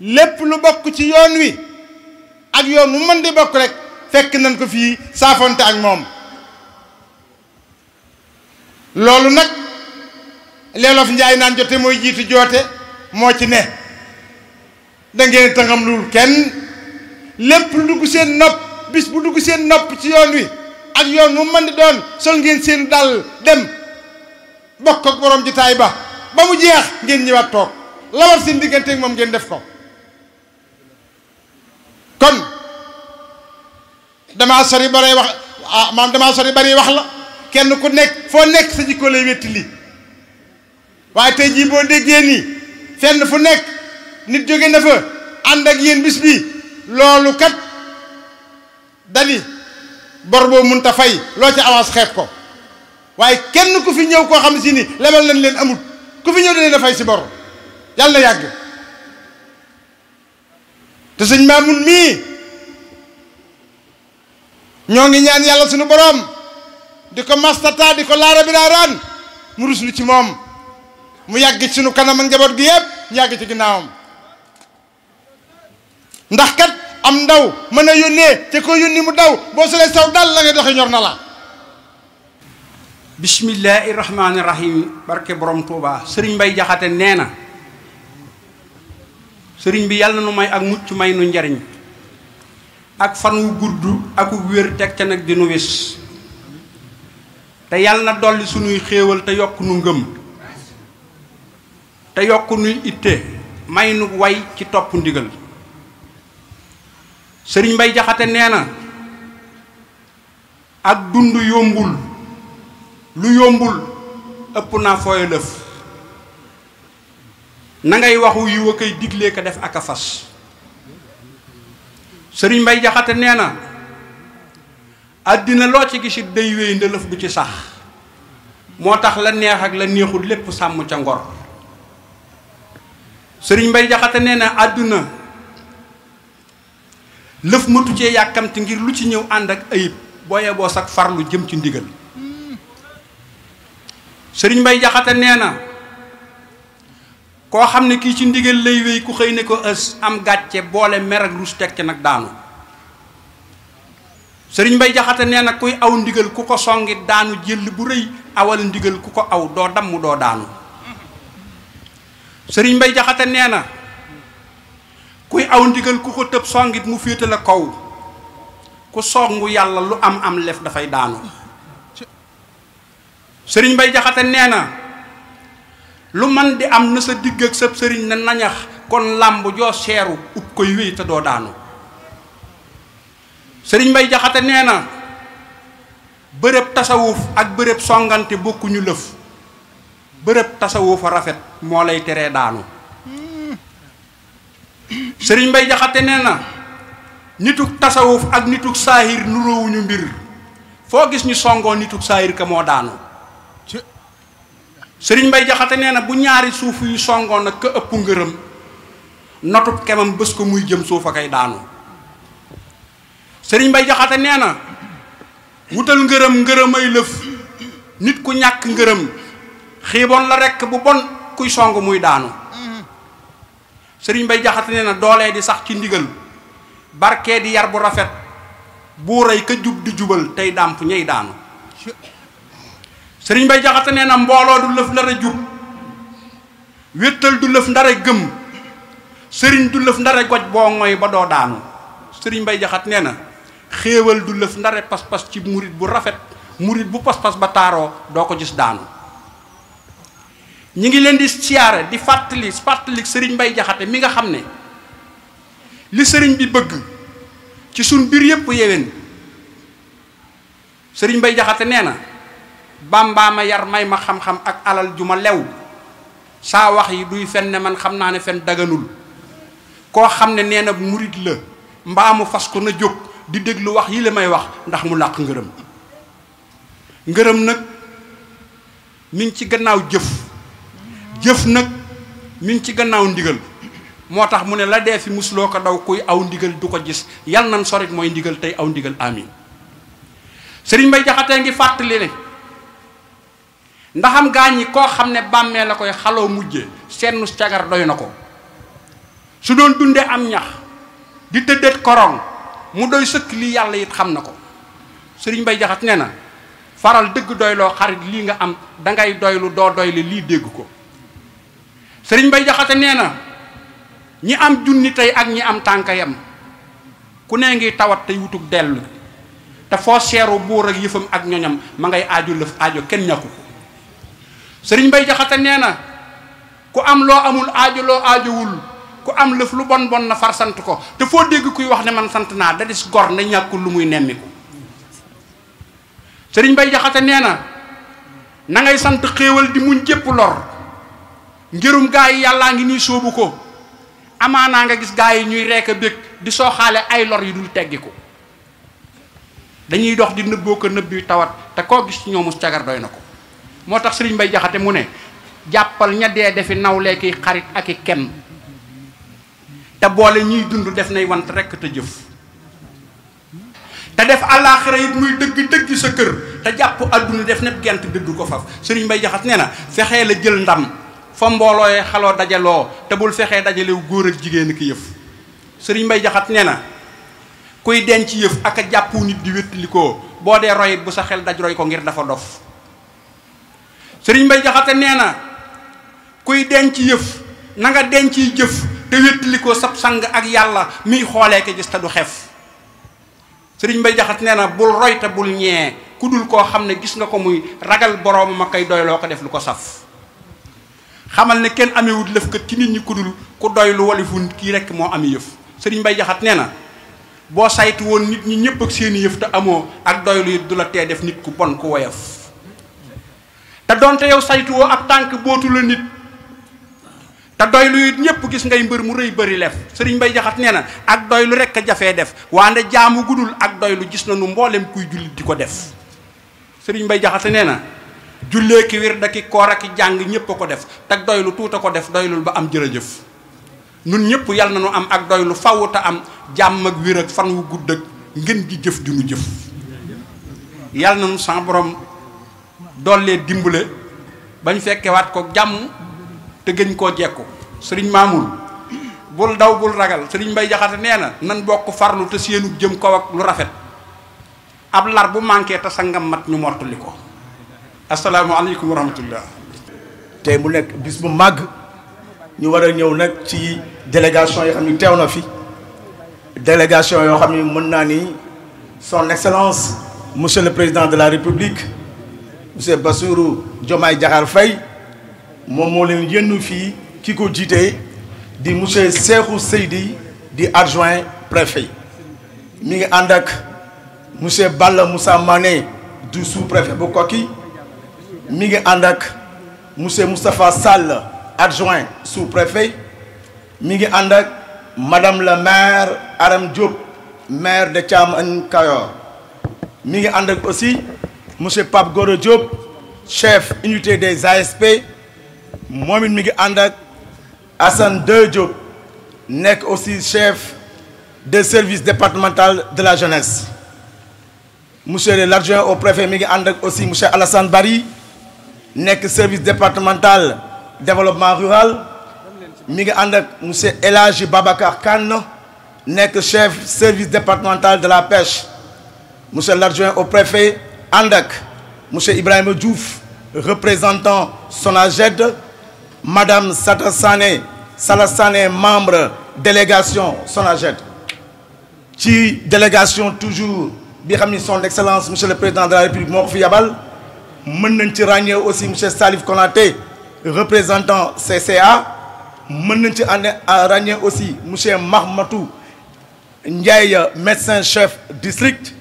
F: lépp lu bokk ci yoon wi ak yoon mu mën di bokk rek fekk nañ ko fii saafonte ak moom loolu nag leelof njaay naan jote mooy jiitu joote moo ci ne da ngeen tëngam lul kenn lépp lu dugg seen nopp bis bu dugg seen nopp ci yoon wi ak yoon mu mën di doon sol ngeen seen dal dem bokk ak borom jitaay ba mu jeex ngeen ñëwaat toog la war seen diggante ak moom ngeen def ko kon damaa sori bari wax damaa sori bari wax la kenn ku nekk foo nekk sa jikko lay wetti li waaye tey jii boo déggee nii fenn fu nekk nit jóge na fa ànd ak yéen bis bi loolu kat dali bor boo mënta fay loo ca avance xeeb ko waaye kenn ku fi ñëw koo xam si ni lebal nañ leen amut ku fi ñëw da leen a fay si bor yàlla na yàgg te sëñ Maamun mii ñoo ngi ñaan yàlla suñu borom di ko mastata di ko laara bi daaraan mu ruslu ci moom mu yàgg ci suñu kanam ak njaboot gi yëpp ñu yàgg ci ginnaawam ndax kat am ndaw mën a yónnee te ko yónni mu daw boo solee saw dal la ngay doxee ñor na la
H: bismillahi rahmaani rahim barke borom Touba sëriñ Mbay Jaxate nee na sëriñ bi yàlla na nu may ak mucc may nu njariñ ak fan wu gudd ak wu wér teg ca nag di nu wis te yàlla na dolli sunuy xéewal te yokk nu ngëm te yokk nuy itte may nu way ci topp ndigal sëriñ Mbay Jaxate nee na ak dund yombul lu yombul ëpp naa fooy lëf na ngay waxu yi wa koy diglee ko def ak a fas sëriñ Mbay Jaxate nee na àddina loo ci gisit day wéy ndëlëf du ci sax moo tax la neex ak la neexul lépp sàmm ca ngor sëriñ Mbay Jaxate nee na àdduna lëf matu cee yàkkamti ngir lu ci ñëw ànd ak ayib booye boo sag farlu jëm ci ndigal. sëriñ Mbay Jaxate nee na koo xam ne kii ci ndigal lay wéy ku xëy ne ko ës am gàcce boole mer ak rus teg ca nag daanu. sëriñ Mbay Jaxate nee na kuy aw ndigal ku ko songi daanu jël bu rëy awal ndigal ku ko aw doo damm doo daanu. sëriñ Mbay Jaxate nee na kuy aw ndigal ku ko tëb songit mu féete la kaw ku songu yàlla lu am lef dafay daanu. sëriñ Mbay Jaxate nee na lu man di am na sa digg ak sab sëriñ na nañax kon làmb joo seeru ub koy wéy te doo daanu. sëriñ Mbay Jaxate nee na bërëb tasawuf ak bërëb songante bokkuñu lëf bërëb tasawuf a rafet moo lay teree daanu. sëriñ Mbay Jaxate nee na nituk tasawuf ak nituk saahir nuroowuñu mbir foo gis ñu songoo nituk saahir ka moo daanu. sëriñ Mbay Jaxate nee na bu ñaari suuf yu songoo nag ka ëpp ngërëm notub kemam bés ko muy jëm suufa kay daanu. sëriñ Mbay Jaxate nee na wutal ngërëmay lëf nit ku ñàkk ngërëm xiiboon la rekk bu bon kuy song muy daanu. sëriñ Mbay Jaxate nee na doolee di sax ci ndigal barkee di yar bu rafet buuray ka jub di jubal tey dàmp ñey daanu. sëriñ Mbay Jaxate nee na mbooloo du lëf ndara jub wéttal du lëf ndara gëm sëriñ du lëf ndara goj boo ngoy ba doo daanu. sëriñ Mbay Jaxate nee na xéewal du lëf ndare pas-pas ci murit bu rafet murit bu pas-pas ba taaroo doo ko gis daanu. ñi ngi leen di siyaare di fàttali sëriñ Mbay Jaxate mi nga xam ne li sëriñ bi bëgg ci suñ biir yépp yéwén. sëriñ Mbay Jaxate nee na Bàmbaa ma yar may ma xam-xam ak alal ju ma lew saa wax yi duy fen ne man xam naa ne fen daganul koo xam ne nee na murit la mbaa mu fas ko na jóg di déglu wax yi la may wax ndax mu làq ngërëm. ngërëm nag mi ngi ci gannaaw jëf nag mi ngi ci gannaaw ndigal moo tax mu ne la dee fi musuloo ko daw kuy aw ndigal du ko gis yal nan sorit mooy ndigal tey aw ndigal amin. sëriñ Mbay Jaxate ngi fàttali ne ndaxam gaañ ñi koo xam ne bàmmee la koy xaloo mujje seennu cagar doy na ko su doon dundee am ñax di tëddeet korong mu doy sëkk lii yàlla it xam na ko. sëriñ Mbay Jaxate nee na faral dëgg doyloo xarit lii nga am dangay doylu doo doylu lii dégg ko. sëriñ Mbay Jaxate nee na ñi am junni tey ak ñi am tànk yam ku nee ngi tawat tey wutug dellu te foo seeru buur ak yëfam ak ñoñam ma ngay aajo lëf aajo kenn ñàkku ko. sëriñ Mbay Jaxate nee na ku am loo amul aajo loo aajowul ku am lëf lu bon na far sant ko te foo dégg kuy wax ne man sant naa da dis gor ne ñàkkul lu muy nemmiku. sëriñ Mbay Jaxate nee na ngay sant xéewal di muñ jépp lor ngirum gaa yi yàllaa ngi nii sóobu ko amaanaa nga gis gaa yi ñuy rekk a bég di sooxaale ay lor yu dul teggiku dañuy dox di nëbboo ko nëbbi tawat te koo gis ci ñoomu cagar doy na ko. moo tax sëriñ Mbay Jaxate mu ne jàppal ña dee defi nawlee ki xarit ak i kem te boole ñuy dund def nay want rekk te jëf te def àllaaxira it muy dëgg sa kër te jàpp adduna def nepp gent dëddu ko faf. sëriñ Mbay Jaxate nee na fexee la jël ndam fa mboolooyee xaloo dajaloo te bul fexee dajalew góor ak jigéen ki yëf. sëriñ Mbay Jaxate nee na kuy denc yëf ak a jàppu nit di wéttalikoo boo dee royit bu sa xel daj roy ko ngir dafa dof. sëriñ Mbay Jaxate nee na kuy denc yëf na nga denc jëf te wéttalikoo sab sang ak yàlla miy xoolee ko gis te du xef. sëriñ Mbay Jaxate nee na bul roy te bul ñee ku dul koo xam ne gis nga ko muy ragal boroom ma koy doyloo ko def lu ko saf. xamal ne kenn amewut lëf kat ci nit ñi ku dul ku doy lu walifu kii rekk moo ami yëf. sëriñ Mbay Jaxate nee na boo saytu woon nit ñi ñëpp ak seeni yëf te amoo ak doylu it du la tee def nit ku bon ku woyof. te doonte yow saytu woo ab tànk bootu la nit te doylu it ñëpp gis ngay mbër mu rëy bëri lef. sëriñ Mbay Jaxate nee na ak doylu rekk a jafee def waande jaamu gudul ak doylu gis nañu mboolem kuy jullit di ko def. sëriñ Mbay Jaxate nee na jullee ki wir da ki koor ak jàng ñëpp a ko def te doylu tuuta ko def doylul ba am jërëjëf. nun ñëpp yal na nu am ak doy lu faw te am jàmm ak wér ak fan wu gudd ak ngeen ji jëf ju nu jëf yal na nu sa borom dollee dimbale bañ fekkewaat ko jàmm te gën koo jekku sëriñ Mamoun bul daw bul ragal sëriñ Mbay Jaxate nee na nan bokk farlu te seenu jëm kaw ak lu rafet ab lar bu manqué te sangam mat ñu mottali ko asalaamaaleykum wa rahmatullah.
I: tey mu nekk bis bu màgg ñu war a ñëw nag ci délégation yoo xam ni teew na fi délégation yoo xam ni mën naa ni son excellence monsieur le président de la république monsieur Bassirou Diomaye Diakhar Faye moom moo leen yënnu fii ki ko jiite di monsieur Cheikhou Seydi di adjoint préfet mi ngi ànd ak monsieur Balla Moussa Mané du sous-préfet bu Koki mi ngi ànd ak monsieur Moustapha Sall adjoint sous-préfet mi ngi ànd ak madame la maire Aram Diop maire de Thiamène Kayor mi ngi ànd ak aussi monsieur Pape Gora Diop chef unité des ASP moom it mi ngi ànd ak Assane De Diop nekk aussi chef de service départemental de la jeunesse monsieur l'adjoint au préfet mi ngi ànd ak aussi monsieur Alassane Bari nekk service départemental développement rural mi ngi ànd ak monsieur El Hadji Babacar Kane nekk chef service départemental de la pêche monsieur l'adjoint au préfet ànd ak monsieur Ibrahima Diouf représentant SONAGED madame Sata Sané Sala Sané membre délégation SONAGED ci délégation toujours bi xam ni son excellence monsieur le président de la république moo ko fi yabal mën nañ ci ràññee aussi monsieur Salif Konaté représentant CCA mën nañ ci ràññee aussi monsieur Mahmatou Ndiaye médecin chef district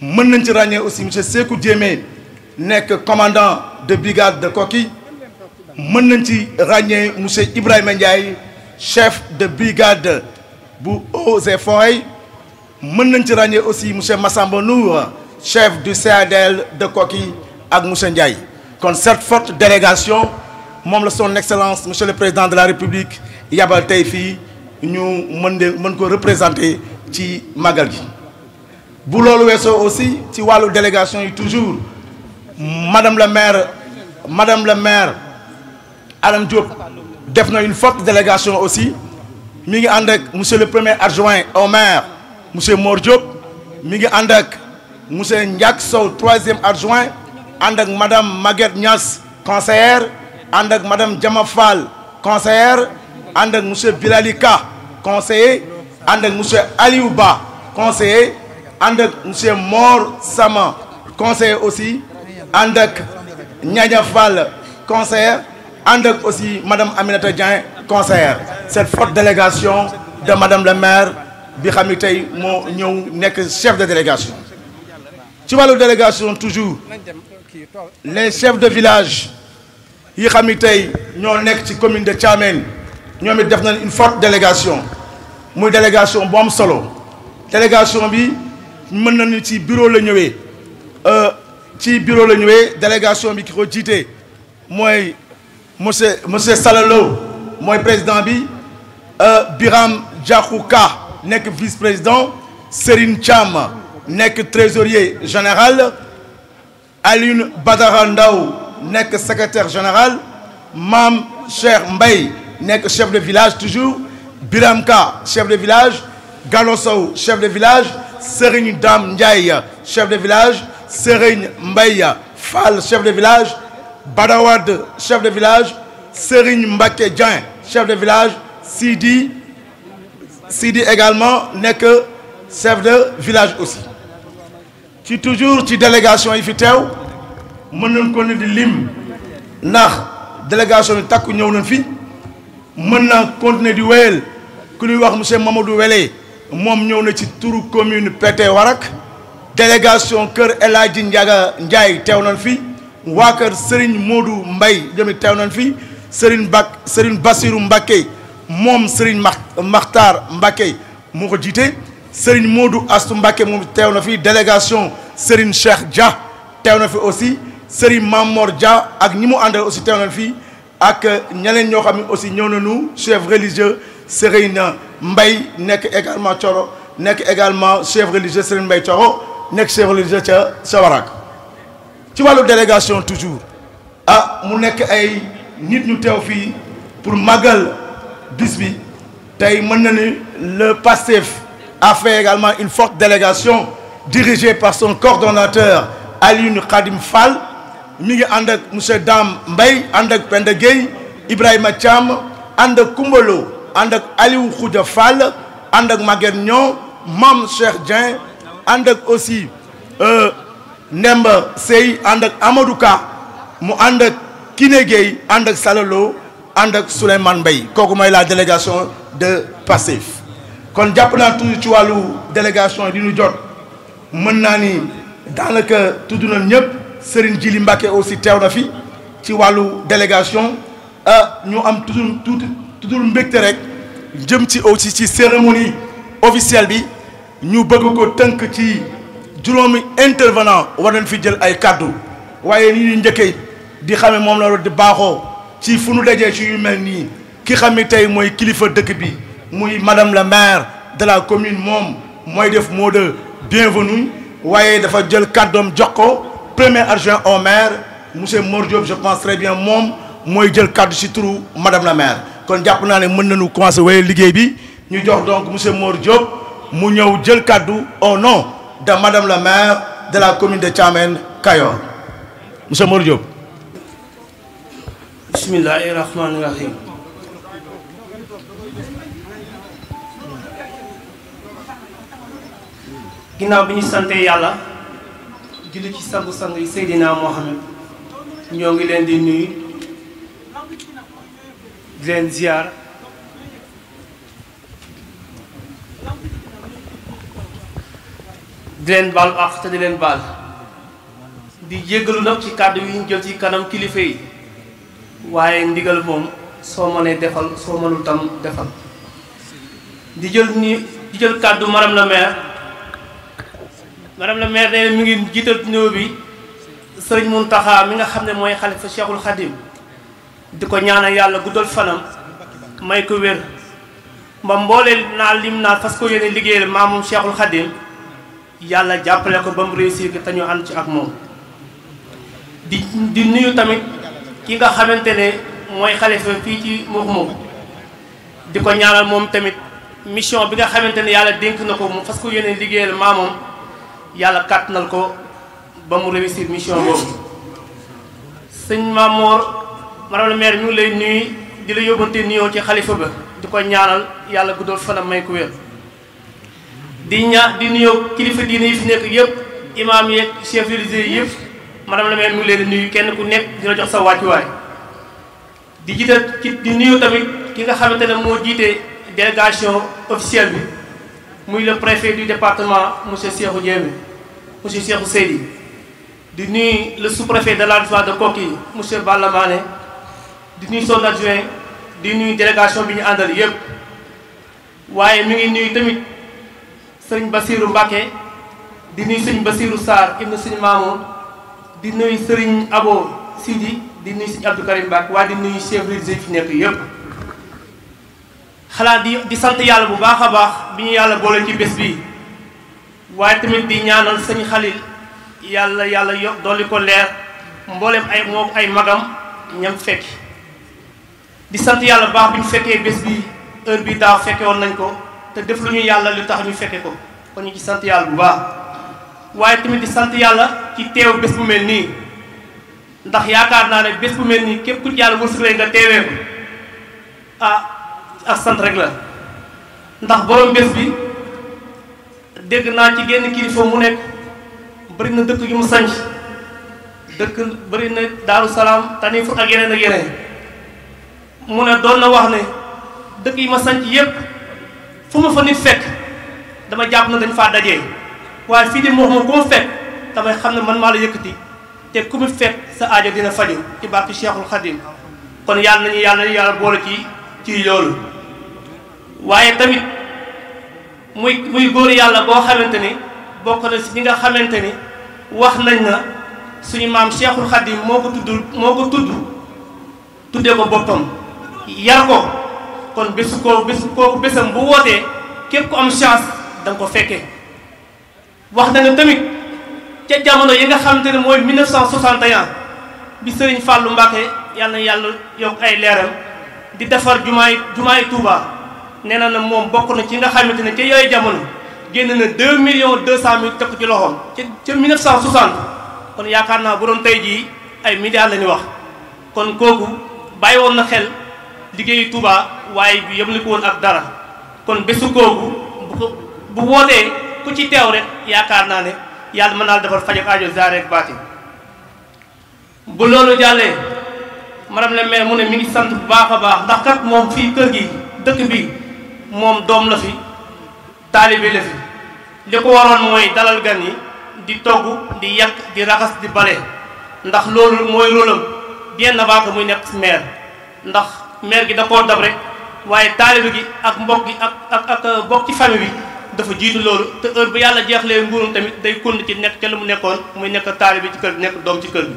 I: mën nañ ci ràññee aussi monsieur Sékou Diémé nekk commandant de brigade de Koki mën nañ ci ràññee monsieur Ibrahima Ndiaye chef de brigade bu Eaux et Forêts mën nañ ci ràññee aussi monsieur Massamba Nour chef du CADL de Koki ak monsieur Ndiaye kon cette forte délégation moom la son excellence monsieur le président de la république yabal tey fii ñu mën ko représenter ci màggal gi bu loolu weesoo aussi ci wàllu délégation yi toujours madame la maire Alam Diop def na une forte délégation aussi mi ngi ànd ak monsieur le premier adjoint au maire monsieur Mor Diop mi ngi ànd ak monsieur Ndiak Sow troisième adjoint ànd ak madame Maguette Niass conseillère ànd ak madame Diama Fall conseillère ànd ak monsieur Bilali Ka conseiller ànd ak monsieur Aliou Ba conseiller ànd ak monsieur Mor Sama conseiller aussi ànd ak Niania Fall conseillère ànd ak aussi madame Aminata Dieng conseillère cette forte délégation de madame la maire bi xam ni tey moo ñëw nekk chef de délégation ci wàllu délégation toujours les chefs de village yi xam ni tey ñoo nekk ci commune de Thiamène ñoom it def nañ une forte délégation muy délégation bu am solo délégation bi mën nañu ci bureau la ñëwee délégation bi ki ko jiite mooy monsieur Salalo mooy président bi Biram Diakhou Ka nekk vice-président Serigne Thiam nekk trésorier général Alioune Badara Ndaw nekk secrétaire général Mam Cheikh Mbaye nekk chef de village toujours Biram Ka chef de village Gallo Sow chef de village Serigne Dame Ndiaye chef de village Serigne Mbaye Fall chef de village Badawad chef de village Serigne Mbacké Dieng chef de village Sidi également nekk chef de village aussi ci toujours ci délégation yi fi teew mën nañ ko ne di lim ndax délégation yi takku ñëw nañ fi mën na continuer di wéyal ku ñuy wax monsieur Mamadou Wele moom ñëw na ci turu commune Pété Warak délégation kër El Hadji Ndiaga Ndiaye teew nañ fi waa kër Serigne Modou Mbaye ñoom teew nañ fi Serigne Bassirou Mbacké moom Serigne Makhtar Mbacké moo ko jiite Serigne Modou Astou Mbacké moom teew na fi délégation Serigne Cheikh Dia teew na fi aussi Serigne Mamor Dia ak ñi mu àndal aussi teew na fi ak ñeneen ñoo xam ne aussi ñëw nañu chef religieux Serigne Mbaye nekk également Thioro nekk également chef religieux Serigne Mbaye Thioro nekk chef religieux ca Warak ci wàllu délégation toujours mu nekk ay nit ñu teew fii pour màggal bis bi tey mën na ni le PASTEF a fait également une forte délégation dirigée par son coordonnateur Alioune Khadim Fall mi ngi ànd ak monsieur Dame Mbaye ànd ak Penda Gueye Ibrahima Thiam ànd ak Kumbalo ànd ak Aliou Khoudia Fall ànd ak Maguette Nion Mame Cheikh Dieng ànd ak aussi Nemba Sey ànd ak Amadou Ka mu ànd ak Kiné Gueye ànd ak Salalo ànd ak Souleymane Mbaye kooku mooy la délégation de Pastef kon jàpp naa toujours ci wàllu délégation yi di ñu jot mën naa ni daanaka tudd na ñëpp Serigne Djili Mbacké aussi teew na fi ci wàllu délégation ñu am toujours mbégte rek jëm ci aussi ci cérémonie officielle bi ñu bëgg ko tënk ci juróomi intervenant war nañ fi jël ay kàddu waaye ni ñu njëkkee di xame moom la di baaxoo ci fu nu dajee ci yu mel nii ki xam ni tey mooy kilifa dëkk bi muy madame la maire de la commune moom mooy def mot de bienvenue waaye dafa jël kàddoom jox ko premier adjoint au maire monsieur Mor Diop je pense très bien moom mooy jël kàddu ci turu madame la maire kon jàpp naa ne mën nañu commencer waaye liggéey bi ñu jox donc monsieur Mor Diop mu ñëw jël kàddu au nom de madame la maire de la commune de Thiamène Kayor monsieur Mor Diop.
J: bismillahi rahmani rahim. ginnaaw bi ñu sante yàlla julli ci sangu-sang yi Seydina Mohamed ñoo ngi leen di nuyu di leen ziar di leen baal àq te di leen baal di jéggalu nag ci kàddu yi ñu jël ci kanam kilifa yi waaye ndigal moom soo mënee defal soo mënul tam defal di jël kàddu madame la maire nee mi ngi jiital néew bi sëriñ Mountakha mi nga xam ne mooy xalifa Cheikhul Khadim di ko ñaanal yàlla guddal fanam may ko wér mba mboolee naa lim naa fas ko yéene liggéeyal maamum Cheikhul Khadim yàlla jàppale ko ba mu réussir te ñu ànd ci ak moom di nuyu tamit ki nga xamante ne mooy xalifa fii ci Mourmour di ko ñaanal moom tamit mission bi nga xamante ne yàlla dénk na ko mu fas ko yéene liggéeyal maamam yàlla kàttanal ko ba mu réussir mission boobu sëñ Mamour madame la maire ñu ngi lay nuyu di la yóbbante nuyoo ci xalifa ba di ko ñaanal yàlla guddal fanam may ko wér di nuyoo kilifa diine yi fi nekk yëpp imaam yeeg chef religieux yëpp madame la maire ñu ngi leen di nuyu kenn ku nekk dina jox sa wàccuwaay di jiital di nuyu tamit ki nga xamante ne moo jiite délégation officielle bi muy le préfet du département monsieur Cheikhou Diémé monsieur Cheikhou Seydi di nuyu le sous-préfet de l'arrondissement de Koki monsieur Balla Mané di nuyu son adjoint di nuyu délégation bi ñu àndal yëpp waaye mi ngi nuyu tamit sëñ Bassirou Mbacké di nuyu sëñ Bassirou Sarr ibn sëñ Mamoun di nuyu sëriñ Abo Sidi di nuyu sëñ Abdou Karim Mbacké waaye di nuyu chef religieux fi nekk yëpp xalaat di sant yàlla bu baax a baax bi ñu yàlla boole ci bés bi waaye tamit di ñaanal sëñ Xalil yàlla yokk dolli ko leer mboolem ay magam ñam fekki di sant yàlla bu baax bi ñu fekkee bés bi heure bi daaw fekke woon nañ ko te def lu ñu yàlla lu tax ñu fekke ko kon ñu ci sant yàlla bu baax waaye tamit di sant yàlla ci teew bés bu mel nii ndax yaakaar naa ne bés bu mel nii képp ku yàlla wërsëgale nga teewee ko ak sant rek la ndax borom bés bi dégg naa ci génn kilifa mu nekk bëri na dëkk yu mu sanc dëkk bëri na Daaru Salaam Tanifur ak yeneen ak yeneen mu ne doon na wax ne dëkk yi ma sanc yépp fu ma fa nit fekk dama jàpp na dañ faa dajee waaye fii di moom ku ma fekk damay xam ne man maa la yëkkati te ku mu fekk sa aajo dina faju ci barke Cheikhul Khadim kon yàlla nañu yàlla boole ci loolu waaye tamit muy góor yàlla boo xamante ni bokk na si ñi nga xamante ni wax nañ na suñu maam Cheikhul Khadim moo ko tuddee ko boppam yar ko kon bésu kooku bésam bu wootee képp ku am chance da nga ko fekkee. wax na ne tamit ca jamono yi nga xamante ne mooy 1961 bi Serigne Fallou Mbacké yàlla na yàlla yokk ay leeram di defar jumaay Touba nee na moom bokk na ci nga xamante ne ca yooyu jamono génn na 2.200.000 teg ko ci loxoom ca 1960 kon yaakaar naa bu doon tey jii ay milliards la ñu wax kon kooku bàyyi woon na xel liggéeyu Touba waaye bi yëm li ko woon ak dara kon bésu kooku bu wootee ku ci teew rek yaakaar naa ne yàlla mën naa defar faj ak aajo zaare ak baati. bu loolu jàllee madame le maire mu ne mi ngi sant bu baax a baax ndax kat moom fii kër gi dëkk bi moom doom la fi taalibe la fi li ko waroon mooy dalal gan yi di togg di yàq di raxas di bale ndax loolu mooy rôle am bien avant que muy nekk maire ndax maire gi da koo dab rek waaye taalibe gi ak mbokk gi ak bokk ci famille bi dafa jiitu loolu te heure bu yàlla jeexlee nguuram tamit day kund ci nekk ca la mu nekkoon muy nekk taalibe ci kër gi nekk doom ci kër gi.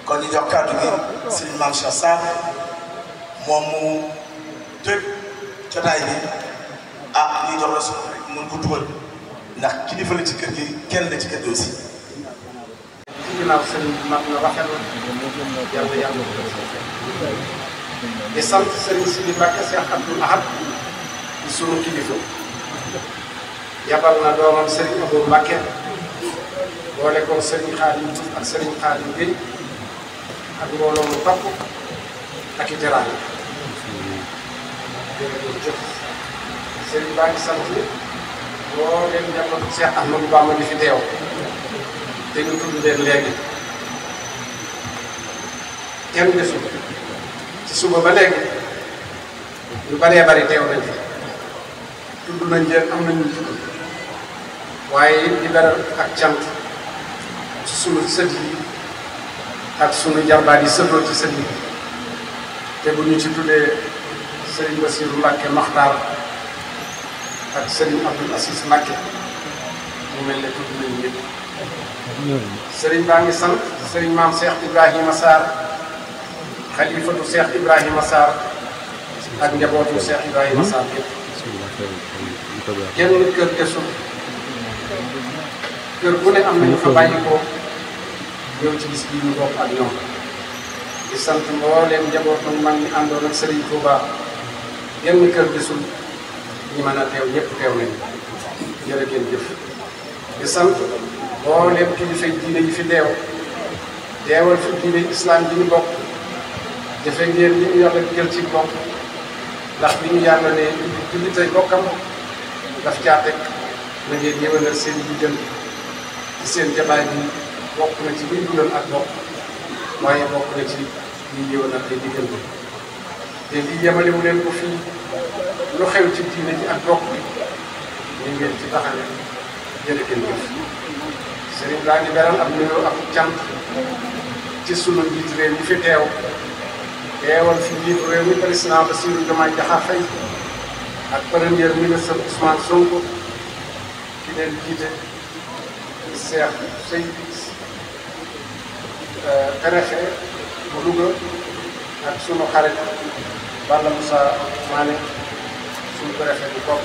I: kon ñu jox kàddu gi Serigne Mame Cheikh Sarr moom mu tëj jotaay bi ñu jox la suuf rek mën ko dugal ndax kilifa la ci kër gi kenn la ci kër gi aussi.
K: ci ginnaaw sëriñ bi mat na rafet na yàlla di sant sëriñ Sidi Mbacké Cheikh Abdoul Ahad di sunu kilifa yabal na doomam sëriñ Abou Mbacké boole ko sëriñ Khadim Diouf ak sëriñ Khadim Gueye ak mbooloo mu topp ak i teraanga jërëjëf sëriñ baa ngi sant boo leen njabootu Cheikh Ahmadou Bamba di fi teew te ñu tudd leen léegi kenn desul ci suba ba léegi lu baree bari teew nañ fi tudd nañ leen am nañu tudd waaye it di beral ak cant ci sunu sët yi ak sunu jarbaat yi sëtoo ci sët yi te bu ñu ci tuddee Serigne Bassirou Mbacké Makhtar ak Serigne Abdoul Aziz Mbacké mu mel ne tudd nañu ñëpp Serigne baa ngi sant Serigne Maam Cheikh Ibrahima Sarr xalifatu Cheikh Ibrahima Sarr ak njabootu Cheikh Ibrahima Sarr yëpp kenn kër desul kër bu ne am nañu fa bàyyi ko ñëw ci bis bii ñu bokk ak ñoom di sant mbooleem njabootu mag ñi àndoon ak Serigne Touba genn kër desul ñi mën a teew ñëpp teew nañu jërë ngeen jëf di sant mbooleem kilifa diine yi fi teewal fi diine islam bi ñu bokk jafe ngeen li ñu yàlla jël ci bokk ndax li ñu yàlla ne jullit ay bokkam daf caa teg na ngeen yëwanal seen diggante ci seen jabaay bi bokk na ci liy dundal ak bokk waaye bokk na ci liy yëwanal ay diggante te lii yemalewu leen ko fii lu xew ci diine ji ak bokk bi ñu ngeen ci taxane jërë ngeen jëf sëriñ laa ngi beral am nuyoo ak cant ci sunu njiit réew yi fi teewal fi njiitu réew mi président Bassirou Diomaye Diakhar Faye ak premier ministre Ousmane Sonko ki leen jiite Cheikh Seydou préfet bu Louga ak sunu xarit Balla Moussa Mané sunu préfet bu Kopp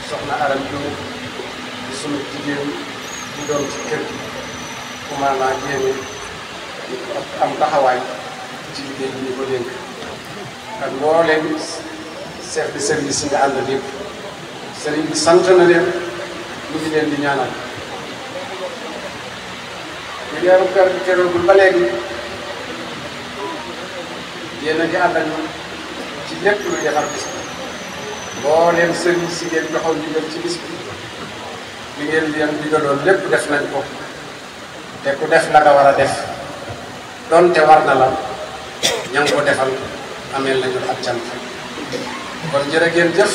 K: soxna Aram Diouf di sunu jigéen di doon ci kër gi commandant Diémé am taxawaay ci liggéey bi ñu ko dénk ak mbooleem chef de service yi nga àndal yëpp sëriñ bi sant na leen ñu ngi leen di ñaanal ñu leeru kër gi teroogul ba léegi yéen a ngi ànd ak ñun ci lépp luy defar bis bi mbooleem sëriñ si ngeen joxoon ndigal ci bis bi li ngeen leen digaloon lépp def nañ ko te ku def la nga war a def donte war na la ña ngi ko defal ameel nañu ak cant kon jërë ngeen jëf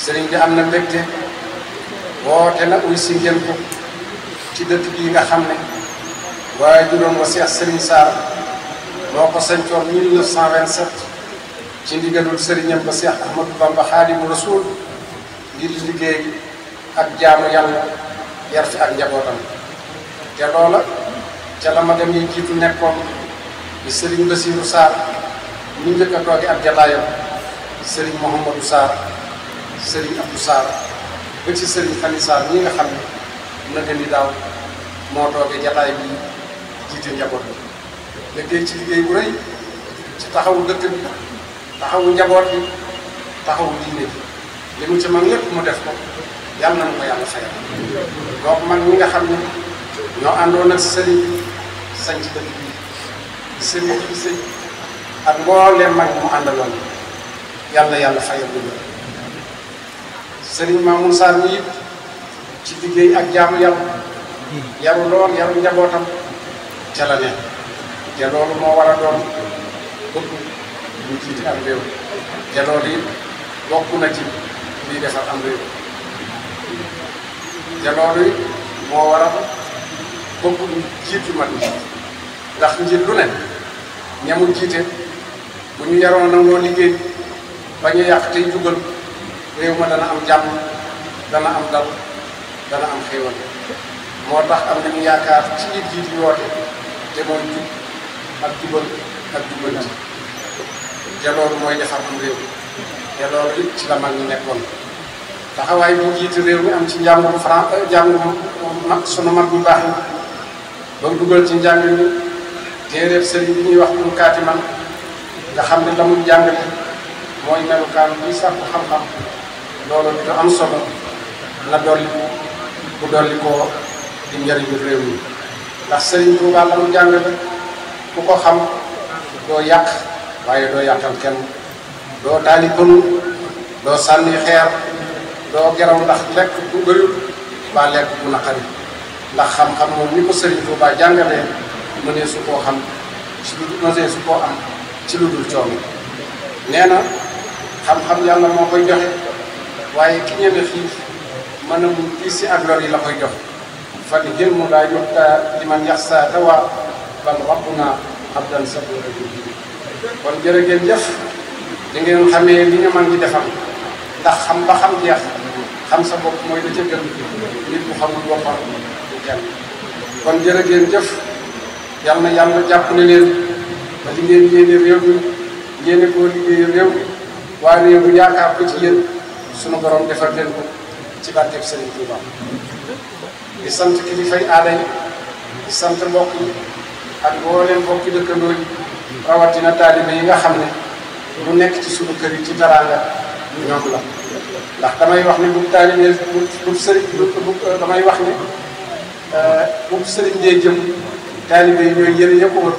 K: sëriñ bi am na mbégte woote na uy si ngeen ko ci dëkk bii nga xam ne waaye juróom wa Cheikh Serigne Sarr moo ko sañcoon 1927 ci ndigalul sëriñam ba Cheikh Ahmadou Bamba Khadimu Rasoul ngir liggéey ak jaamu yàlla yar fi ak njabootam te loola ca la ma dem yi jiitu nekkoon bi Serigne Bassirou Sarr ñu njëkk a toogi ak jataayam sëriñ Mouhamadou Sarr sëriñ Abdou Sarr ba ci sëriñ Xali Sarr ñi nga xam ne naka ni daaw moo toogee jataay bi jiite njaboot bi liggéey ci liggéey bu rëy ci taxawu dëkk bi taxawu njaboot bi taxawu diine bi li mu ci mag lépp mu def ko yàlla na ko yàlla fayal donc mag ñi nga xam ne ñoo àndoon ak sëriñ bi sañ ci dëkk bi sëriñ bi sëñ ak mbooleem mag mu àndaloon yàlla fayal lu ñu sëriñ Mamoun Sarr mi it ci liggéey ak jaamu yàlla yaru lool yaru njabootam ca la ne te loolu moo war a doon bëgg ñu jiite am réew te loolu it bokk na ci liy defar am réew te loolu it moo war a bëgg ñu jiitu mag ñi ndax njiit lu ne ñamul jiite bu ñu yaroon nangoo liggéey bañ a yàq tey jugal réew ma dana am jàmm dana am dal dana am xéewal moo tax am nañu yaakaar ci nit jiit yi woote te mooy jub ak jubal ak jubanti te loolu mooy defar am réew te loolu it ci la mag ñi nekkoon taxawaay bi jiitu réew mi am ci njàngum mag sunu mag ñu baax ñi ba dugal ci njàng mi téeréeb sëriñ bi ñuy wax um kaati man nga xam ne la muy jàngale mooy melukaan bi sàkku xam-xam loolu du am solo na dolli bu dolli koo di njëriñu réew mi ndax sëriñ Tuubaa la mu jàngale ku ko xam doo yàq waaye doo yàqal kenn doo taali pënu doo sànni xeer doo geraw ndax lekk bu bëriwul ba lekk bu naqari ndax xam-xam moom ni ko sëriñ Tuubaa jàngalee mënee su koo xam ci lu mënee su koo am ci lu dul coono nee na xam-xam yàlla moo koy joxe waaye ki ñeme xiif mën a mun tiis si ak lor yi la koy jox fa di jël mu daa jox li man yax saa tawa bal rabbuna abdan sabura kon jërë ngeen jëf di ngeen xamee li ñu mën di defal ndax xam ba xam jeex xam sa bopp mooy la ca gën nit bu xamul boppam du kenn kon jërë ngeen jëf yal na yàlla jàppale leen ba li ngeen yéene réew mi yéene koo liggéey réew mi waa réew mi yaakaar ko ci yéen sunu borom defal leen ko ci barkeb Serigne Touba di sant kilifay aada yi di sant mbokk yi ak mbooleem mbokki dëkkandoo yi rawatina taalibe yi nga xam ne lu nekk ci sunu kër yi ci taraanga ñoom la ndax damay wax ne bu taalibe bu sëriñ damay wax ne bu sëriñ dee jëm taalibe yi ñooy yëre yëpp wër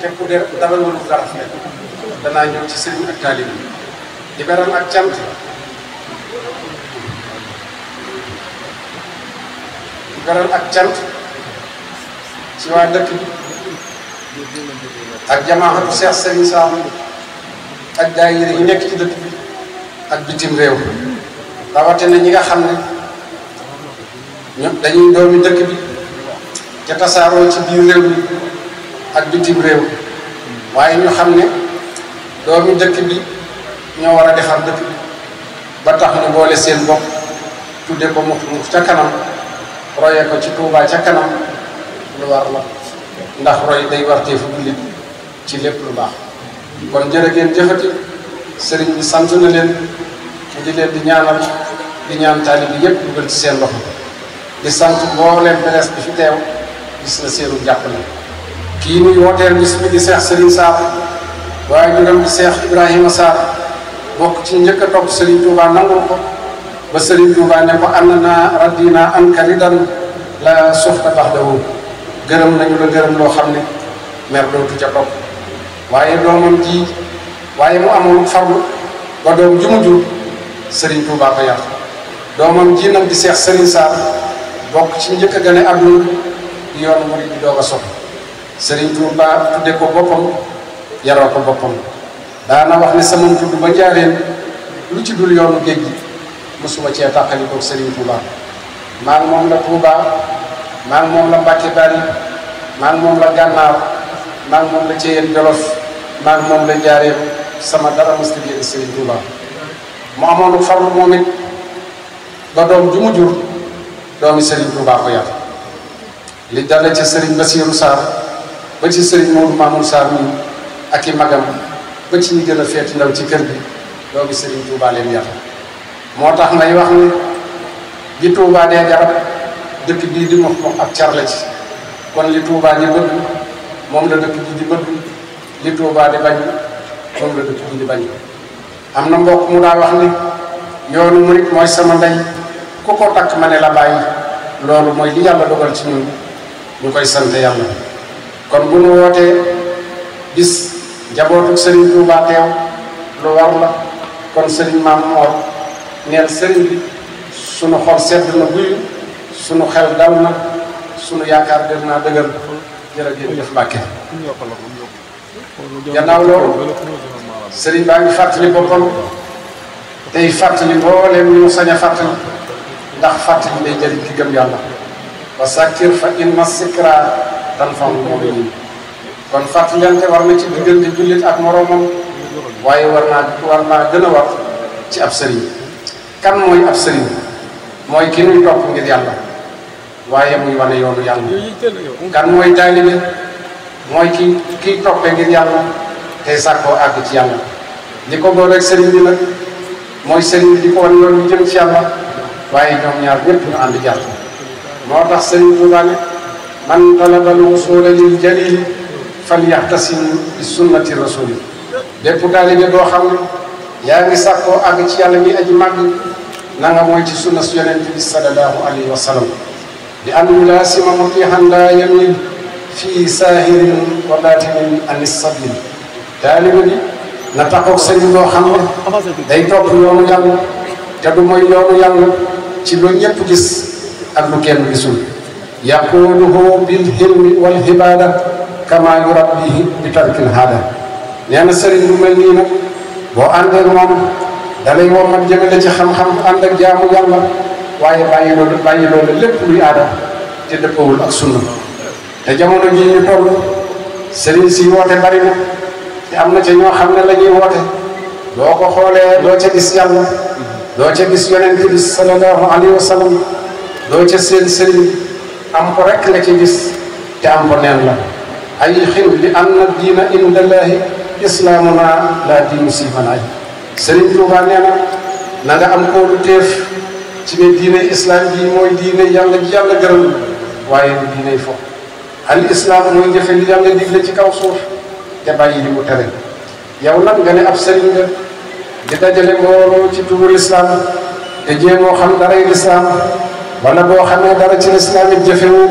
K: te ku de dara wëru dara fi danaa ñëw ci sëriñ ak taalibe yi di beral ak cant beral ak cant ci waa dëkk bi ak jamaahatu Cheikh Serigne Sam ak daayira yi nekk ci dëkk bi ak bitim réew rawatina ñi nga xam ne ñoom dañuy doomi dëkk bi ca tasaaroo ci biir réew mi ak bitim réew waaye ñu xam ne doomi dëkk bi ñoo war a defar dëkk bi ba tax ñu boole seen bopp tudde ko mu ca kanam roye ko ci Touba ca kanam lu war la ndax roy day warteefu jullit ci lépp lu baax kon jërë ngeen jëfati sëriñ bi sant na leen di leen di ñaanal di ñaan taalib bi yépp dugal ci seen loxo di sant mbooleem presse bi fi teew gis na seenu jàppale kii nuy wooteel bis bi di Cheikh Serigne Sarr waaye ñu dem di Cheikh Ibrahima Sarr bokk ci njëkk a topp Serigne Touba nangul ko ba Serigne Touba ne ko ànd naa raddina an karidan la suxta baxdahu gërëm nañu la gërëm loo xam ne mer dootu ca topp waaye doomam ji waaye mu amoon farlu ba doom ju mu jur Serigne Touba ko yar doomam ji nag di Cheikh Serigne Sarr bokk ci njëkk a gane àdduna di yoonu murid di doog a sopp Serigne Touba tudde ko boppam yaroo ko boppam daana wax ne sama tudd ba njaareen lu ci dul yoonu géej gi mosuma cee tàqali ko Serigne Touba maa ngi moom la Touba maa ngi moom la Mbacke Bari maa ngi moom la Gànnaar maa ngi moom la Ceyeen Jolof maa ngi moom la Njaareem sama dara mos a génn Serigne Touba mu amoon farlu moom it ba doom ju mu jur doomi Serigne Touba ko yar li dale ci Serigne Bassirou Sarr ba ci Serigne Modou Mamoun Sarr mi ak i magam ba ci ñi gën a feeti ndaw ci kër gi doomi Serigne Touba leen yar moo tax may wax ni di Touba dee garab dëkk bii di moom ab car la ci kon li Touba di bëgg moom la dëkk bii di bëgg li Touba di bañ moom la dëkk bii di bañ am na mbokk mu daa wax ni yoonu murit mooy sama ndey ku ko takk ma ne la bàyyi loolu mooy li yàlla dogal ci ñun ñu koy sant yàlla kon bu nu wootee bis njabootu Serigne Touba teew lu war la kon Serigne Mame Mor neel Serigne bi sunu xol sedd na guy sunu xel dal na sunu yaakaar gën naa dëgër jërëjëf Mbàkke gannaaw loolu Serigne baa ngi fàttali boppam tey fàttali mbooleem ñu sañ a fàttali ndax fàttali day jëriñ ki gëm yàlla wa sakkir fa inna sikra tanfa'ul mu'minin kon fàttalante war na ci diggante jullit ak moroomam waaye war naa gën a war ci ab sëriñ kan mooy ab sëriñ mooy ki nuy topp ngir yàlla waaye muy wane yoonu yàlla kan mooy taalibe mooy kiy toppee ngir yàlla tey sàkkoo àgg ci yàlla li ko boole rek sëriñ bi nag mooy sëriñ bi di ko wan yoon wi jëm ci yàlla waaye ñoom ñaar ñëpp ñu ànd jàll moo tax sëriñ Tuubaa ne man talabal wusula lil jalili falyaxtasim bi sunnati rasuli bépp taalibe doo xam ne yaa ngi sàkkoo àgg ci yàlla mi aji màgg na nga mooy ci sunna su yonent bi sallallahu alayhi wa sallam di an yulaasima mutihan laa yamil fii saahirin wa baatinin anis sabil taalibe bi na taxoog sëriñ boo xam ne day topp yoonu yàlla te du mooy yoonu yàlla ci lu ñëpp gis ak lu kenn gisul yaquuluhu bil hilmi wal hibaada kama yurabbihi bi tarkil haada nee na sëriñ bu mel nii nag boo àndee moom dalay wommat jëmale ci xam-xam ànd ak jaamu yàlla waaye bàyyi loolu lépp luy aada te dëppawul ak sunna te jamono jii ñu toll sëriñ si woote bari na te am na ca ñoo xam ne la ñuy woote doo ko xoolee doo ca gis yàlla doo ca gis yonent bi sallallahu alayhi wa sallam doo ca seen sëriñ am ko rek nga ci gis te am ko neen la ay xin li anna diina indallahi islaamuna la diinu simanaay sëriñ Tuubaa nee na nga am kóolu téef ci ne diine islam ji mooy diine yàlla ji yàlla gërëm waaye du diiney fo al islam mooy jëfe li yàlla digle ci kaw suuf te bàyyi li mu tere yow nag nga ne ab sëriñ nga di dajale mbooloo ci turu lislaam te jéemoo xam daray lislaam wala boo xamee dara ci lislaam it jëfewu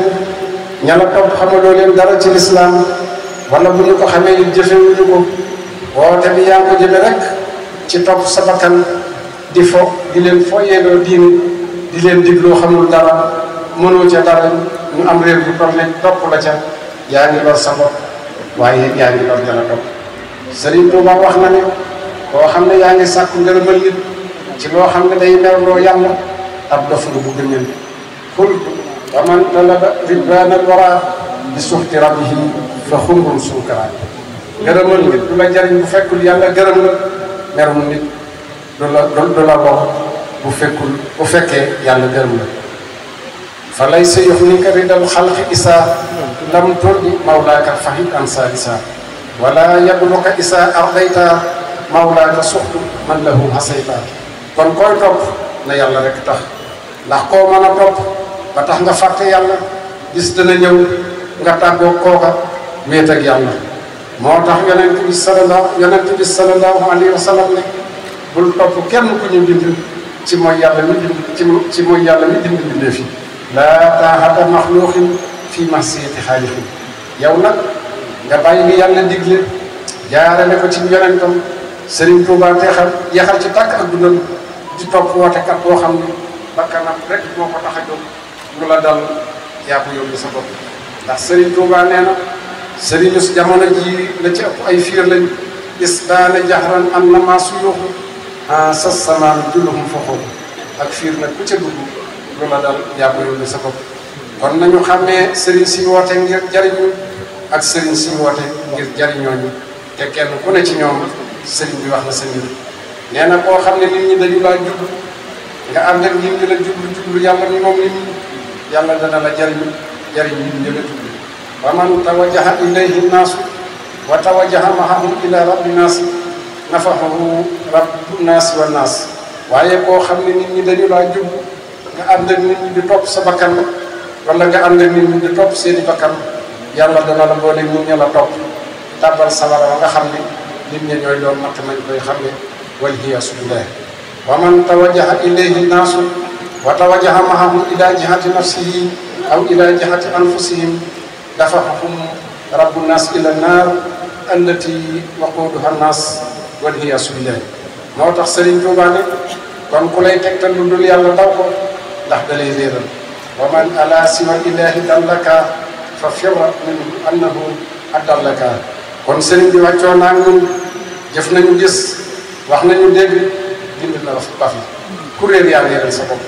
K: ña la topp xamaloo leen dara ci lislaam wala bu ñu ko xamee it jëfewuñu ko woote bi yaa ko jëme rek ci topp sa bakkan di fo di leen foyeeloo diine di leen digloo xamul dara mënoo ca dara ñu am réew bu toll ne topp la ca yaa ngi lor sa bopp waaye yaa ngi lor jala topp Sëriñ Tuubaa wax na ne koo xam ne yaa ngi sàkku ngërëmal nit ci loo xam ne day merloo yàlla ab dof nga bu gënal xul wa man talaba ridwaanal wara bi suxti rabbihi fa xumrum suukara ngërëmal nit du la jariñ bu fekkul yàlla gërëm la merum nit du la bokk bu fekkee yàlla gërëm la fa laysa yuxnika ridal xalqi isaa lam turdi mawlaaka fahid ansa isaa wala yabluka isaa ardayta mawlaaka suxtu man lahu asayta kon koy topp na yàlla rek tax ndax koo mën a topp ba tax nga fàtte yàlla gis dana ñëw nga tàggoo kooka wéet ak yàlla moo tax yonent bi sallallahu alayhi wa sallam ne bul topp kenn ku ñu bind ci mooy yàlla mi bind ci mooy yàlla mi bind bindee fi laa taa'ata maxluuqin fii ma'siyati xaaliqin yow nag nga bàyyi li yàlla digle jaarale ko ci yonentam Sëriñ Tuubaa teexal yaxal ci tàkk ak dundal di topp wootekat boo xam ne bakkanam rek moo ko tax a jóg lu la dal yaa ko yóbbu sa bopp ndax Sëriñ Tuubaa nee na sëriñu si jamono ji la ci ëpp ay fiir lañ is daana jaxran am na maa suyuuxu sa samaan julluhum foofu ak fiir nag ku ca dugg lu la dal yaa ko yóbbu sa bopp kon nañu xàmmee sëriñ si woote ngir jariñu ak sëriñ si woote ngir jariñooñu te kenn ku ne ci ñoom sëriñ bi wax na sa mbir nee na koo xam ne nit ñi dañu laa jublu nga ànd ak nit ñi la jublu yàlla mi moom nit ñi yàlla dana la jariñ nit ñi la jublu wa man tawajjaha ilayhi naasu wa tawajjaha mahahum ila rabbi naasi nafaxahu rabbu naas wa naas waaye koo xam ne nit ñi dañu laa jub nga ànd ak nit ñi di topp sa bakkan wala nga ànd ak nit ñi di topp seeni bakkan yàlla dana la boole nit ñi la topp tàbbal sawara wa nga xam ne nit ñi ñooy doon natt nañ koy xam ne wal iyaasu billaah wa man tawajjaha ilayhi naasu wa tawajjaha maahu ila jihati nafsihi aw ila jihati anfusihim dafahum rabbu naas ila naar allati waquuduha naas wal iyaasu billaah moo tax Serigne Touba ne kon ku lay tegtal lu dul yàlla daw ko ndax da lay réeral wa man ala siwa ilahi dallaka fa firra minhu annahu adallaka kon Serigne bi wàccoo naa ñun jëf nañu gis wax nañu dégg bind na la ba fi ku réer yaa réeral sa bopp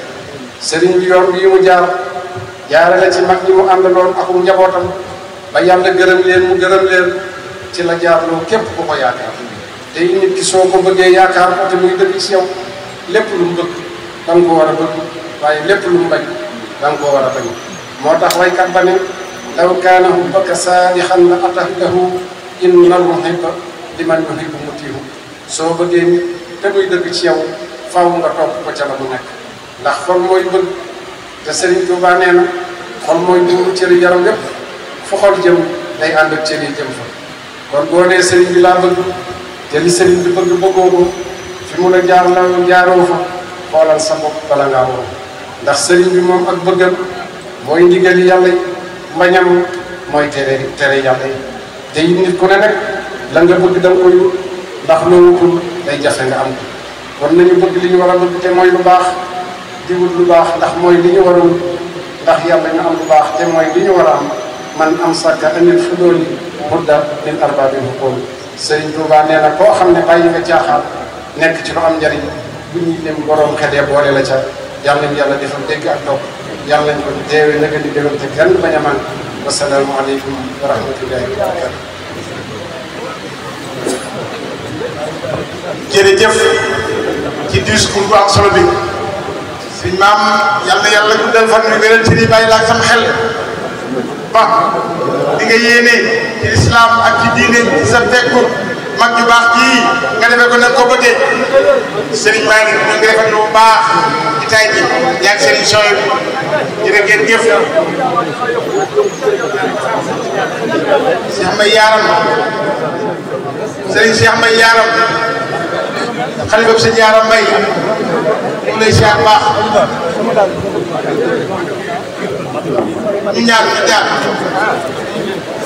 K: Serigne bi yoon bii mu jaarale ci mag ñi mu àndaloon ak njabootam ba yàlla gërëm leen mu gërëm leen ci la jaarloo képp ku ko yaakaar te nit ki soo ko bëggee yaakaar ko te muy dëgg ci yow lépp lu mu bëgg da nga ko war a bëgg waaye lépp lu mu bañ da nga ko war a bañ moo tax waykat ba ne law kaana hubbaka saadixan la atahtahu innal muhibba liman yuhibbu mutiihu soo bëggee nit te muy dëgg ci yow faaw nga topp ko ca la mu nekk ndax xol mooy bëgg te Serigne Touba nee na xol mooy buuru cëri yaram lépp fu xol jëm day ànd ak cëri jëm fa kon boo nee Serigne bi laa bëgg te li Serigne bi bëgg bëggoo ko fi mu la jaar la jaaroo fa xoolal sa bopp bala ngaa woo ndax Serigne bi moom ak bëggam mooy ndigali yàlla yi mbañam mooy tere yàlla yi te it nit ku ne nag la nga bëgg da nga koy wut ndax loo wutul day jafe nga am ko kon nañu bëgg li ñu war a bëgg te mooy lu baax di wut lu baax ndax mooy li ñu war a wut ndax yàlla ñu am lu baax te mooy li ñu war a am man am sàkka anil fudooli mudda min arbaabil huquul Serigne Touba nee na koo xam ne bàyyi nga caaxaan nekk ci lu am njariñ bu ñuy dem borom xedee boole la ca yàlla nañu yàlla defal dégg ak topp yàlla nañu ko teewee naka di déwén te kenn bañ a man wasalaamu aleykum wa rahmatullahi wa barakatu
C: jërëjëf ci discours bu am solo bi sëñ maam yàlla guddal fan wi wéral ci ni bàyyi laa sam xel ba di nga yéene ci islam ak ci diine ci sa fekku mag ju baax jii nga defee ko nag ko bëggee Serigne Mbaye ñu ngi defal lu baax ci tay bi yaa ngi Serigne Soy jërë ngeen jëf Cheikh Mbaye Yaram Serigne Cheikh Mbaye Yaram xalifa bi sëñ Yaram Mbaye ñu ngi lay siyaar baax ñu ñaan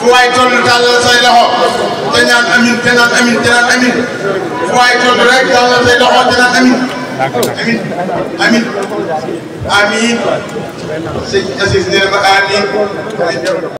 C: fu waay toll tàllal say loxo te ñaan amin te naan amin te naan amin fu waay toll rek tàllal say loxo te naan amin amin amin amin sëñ Aziz nee na ma amin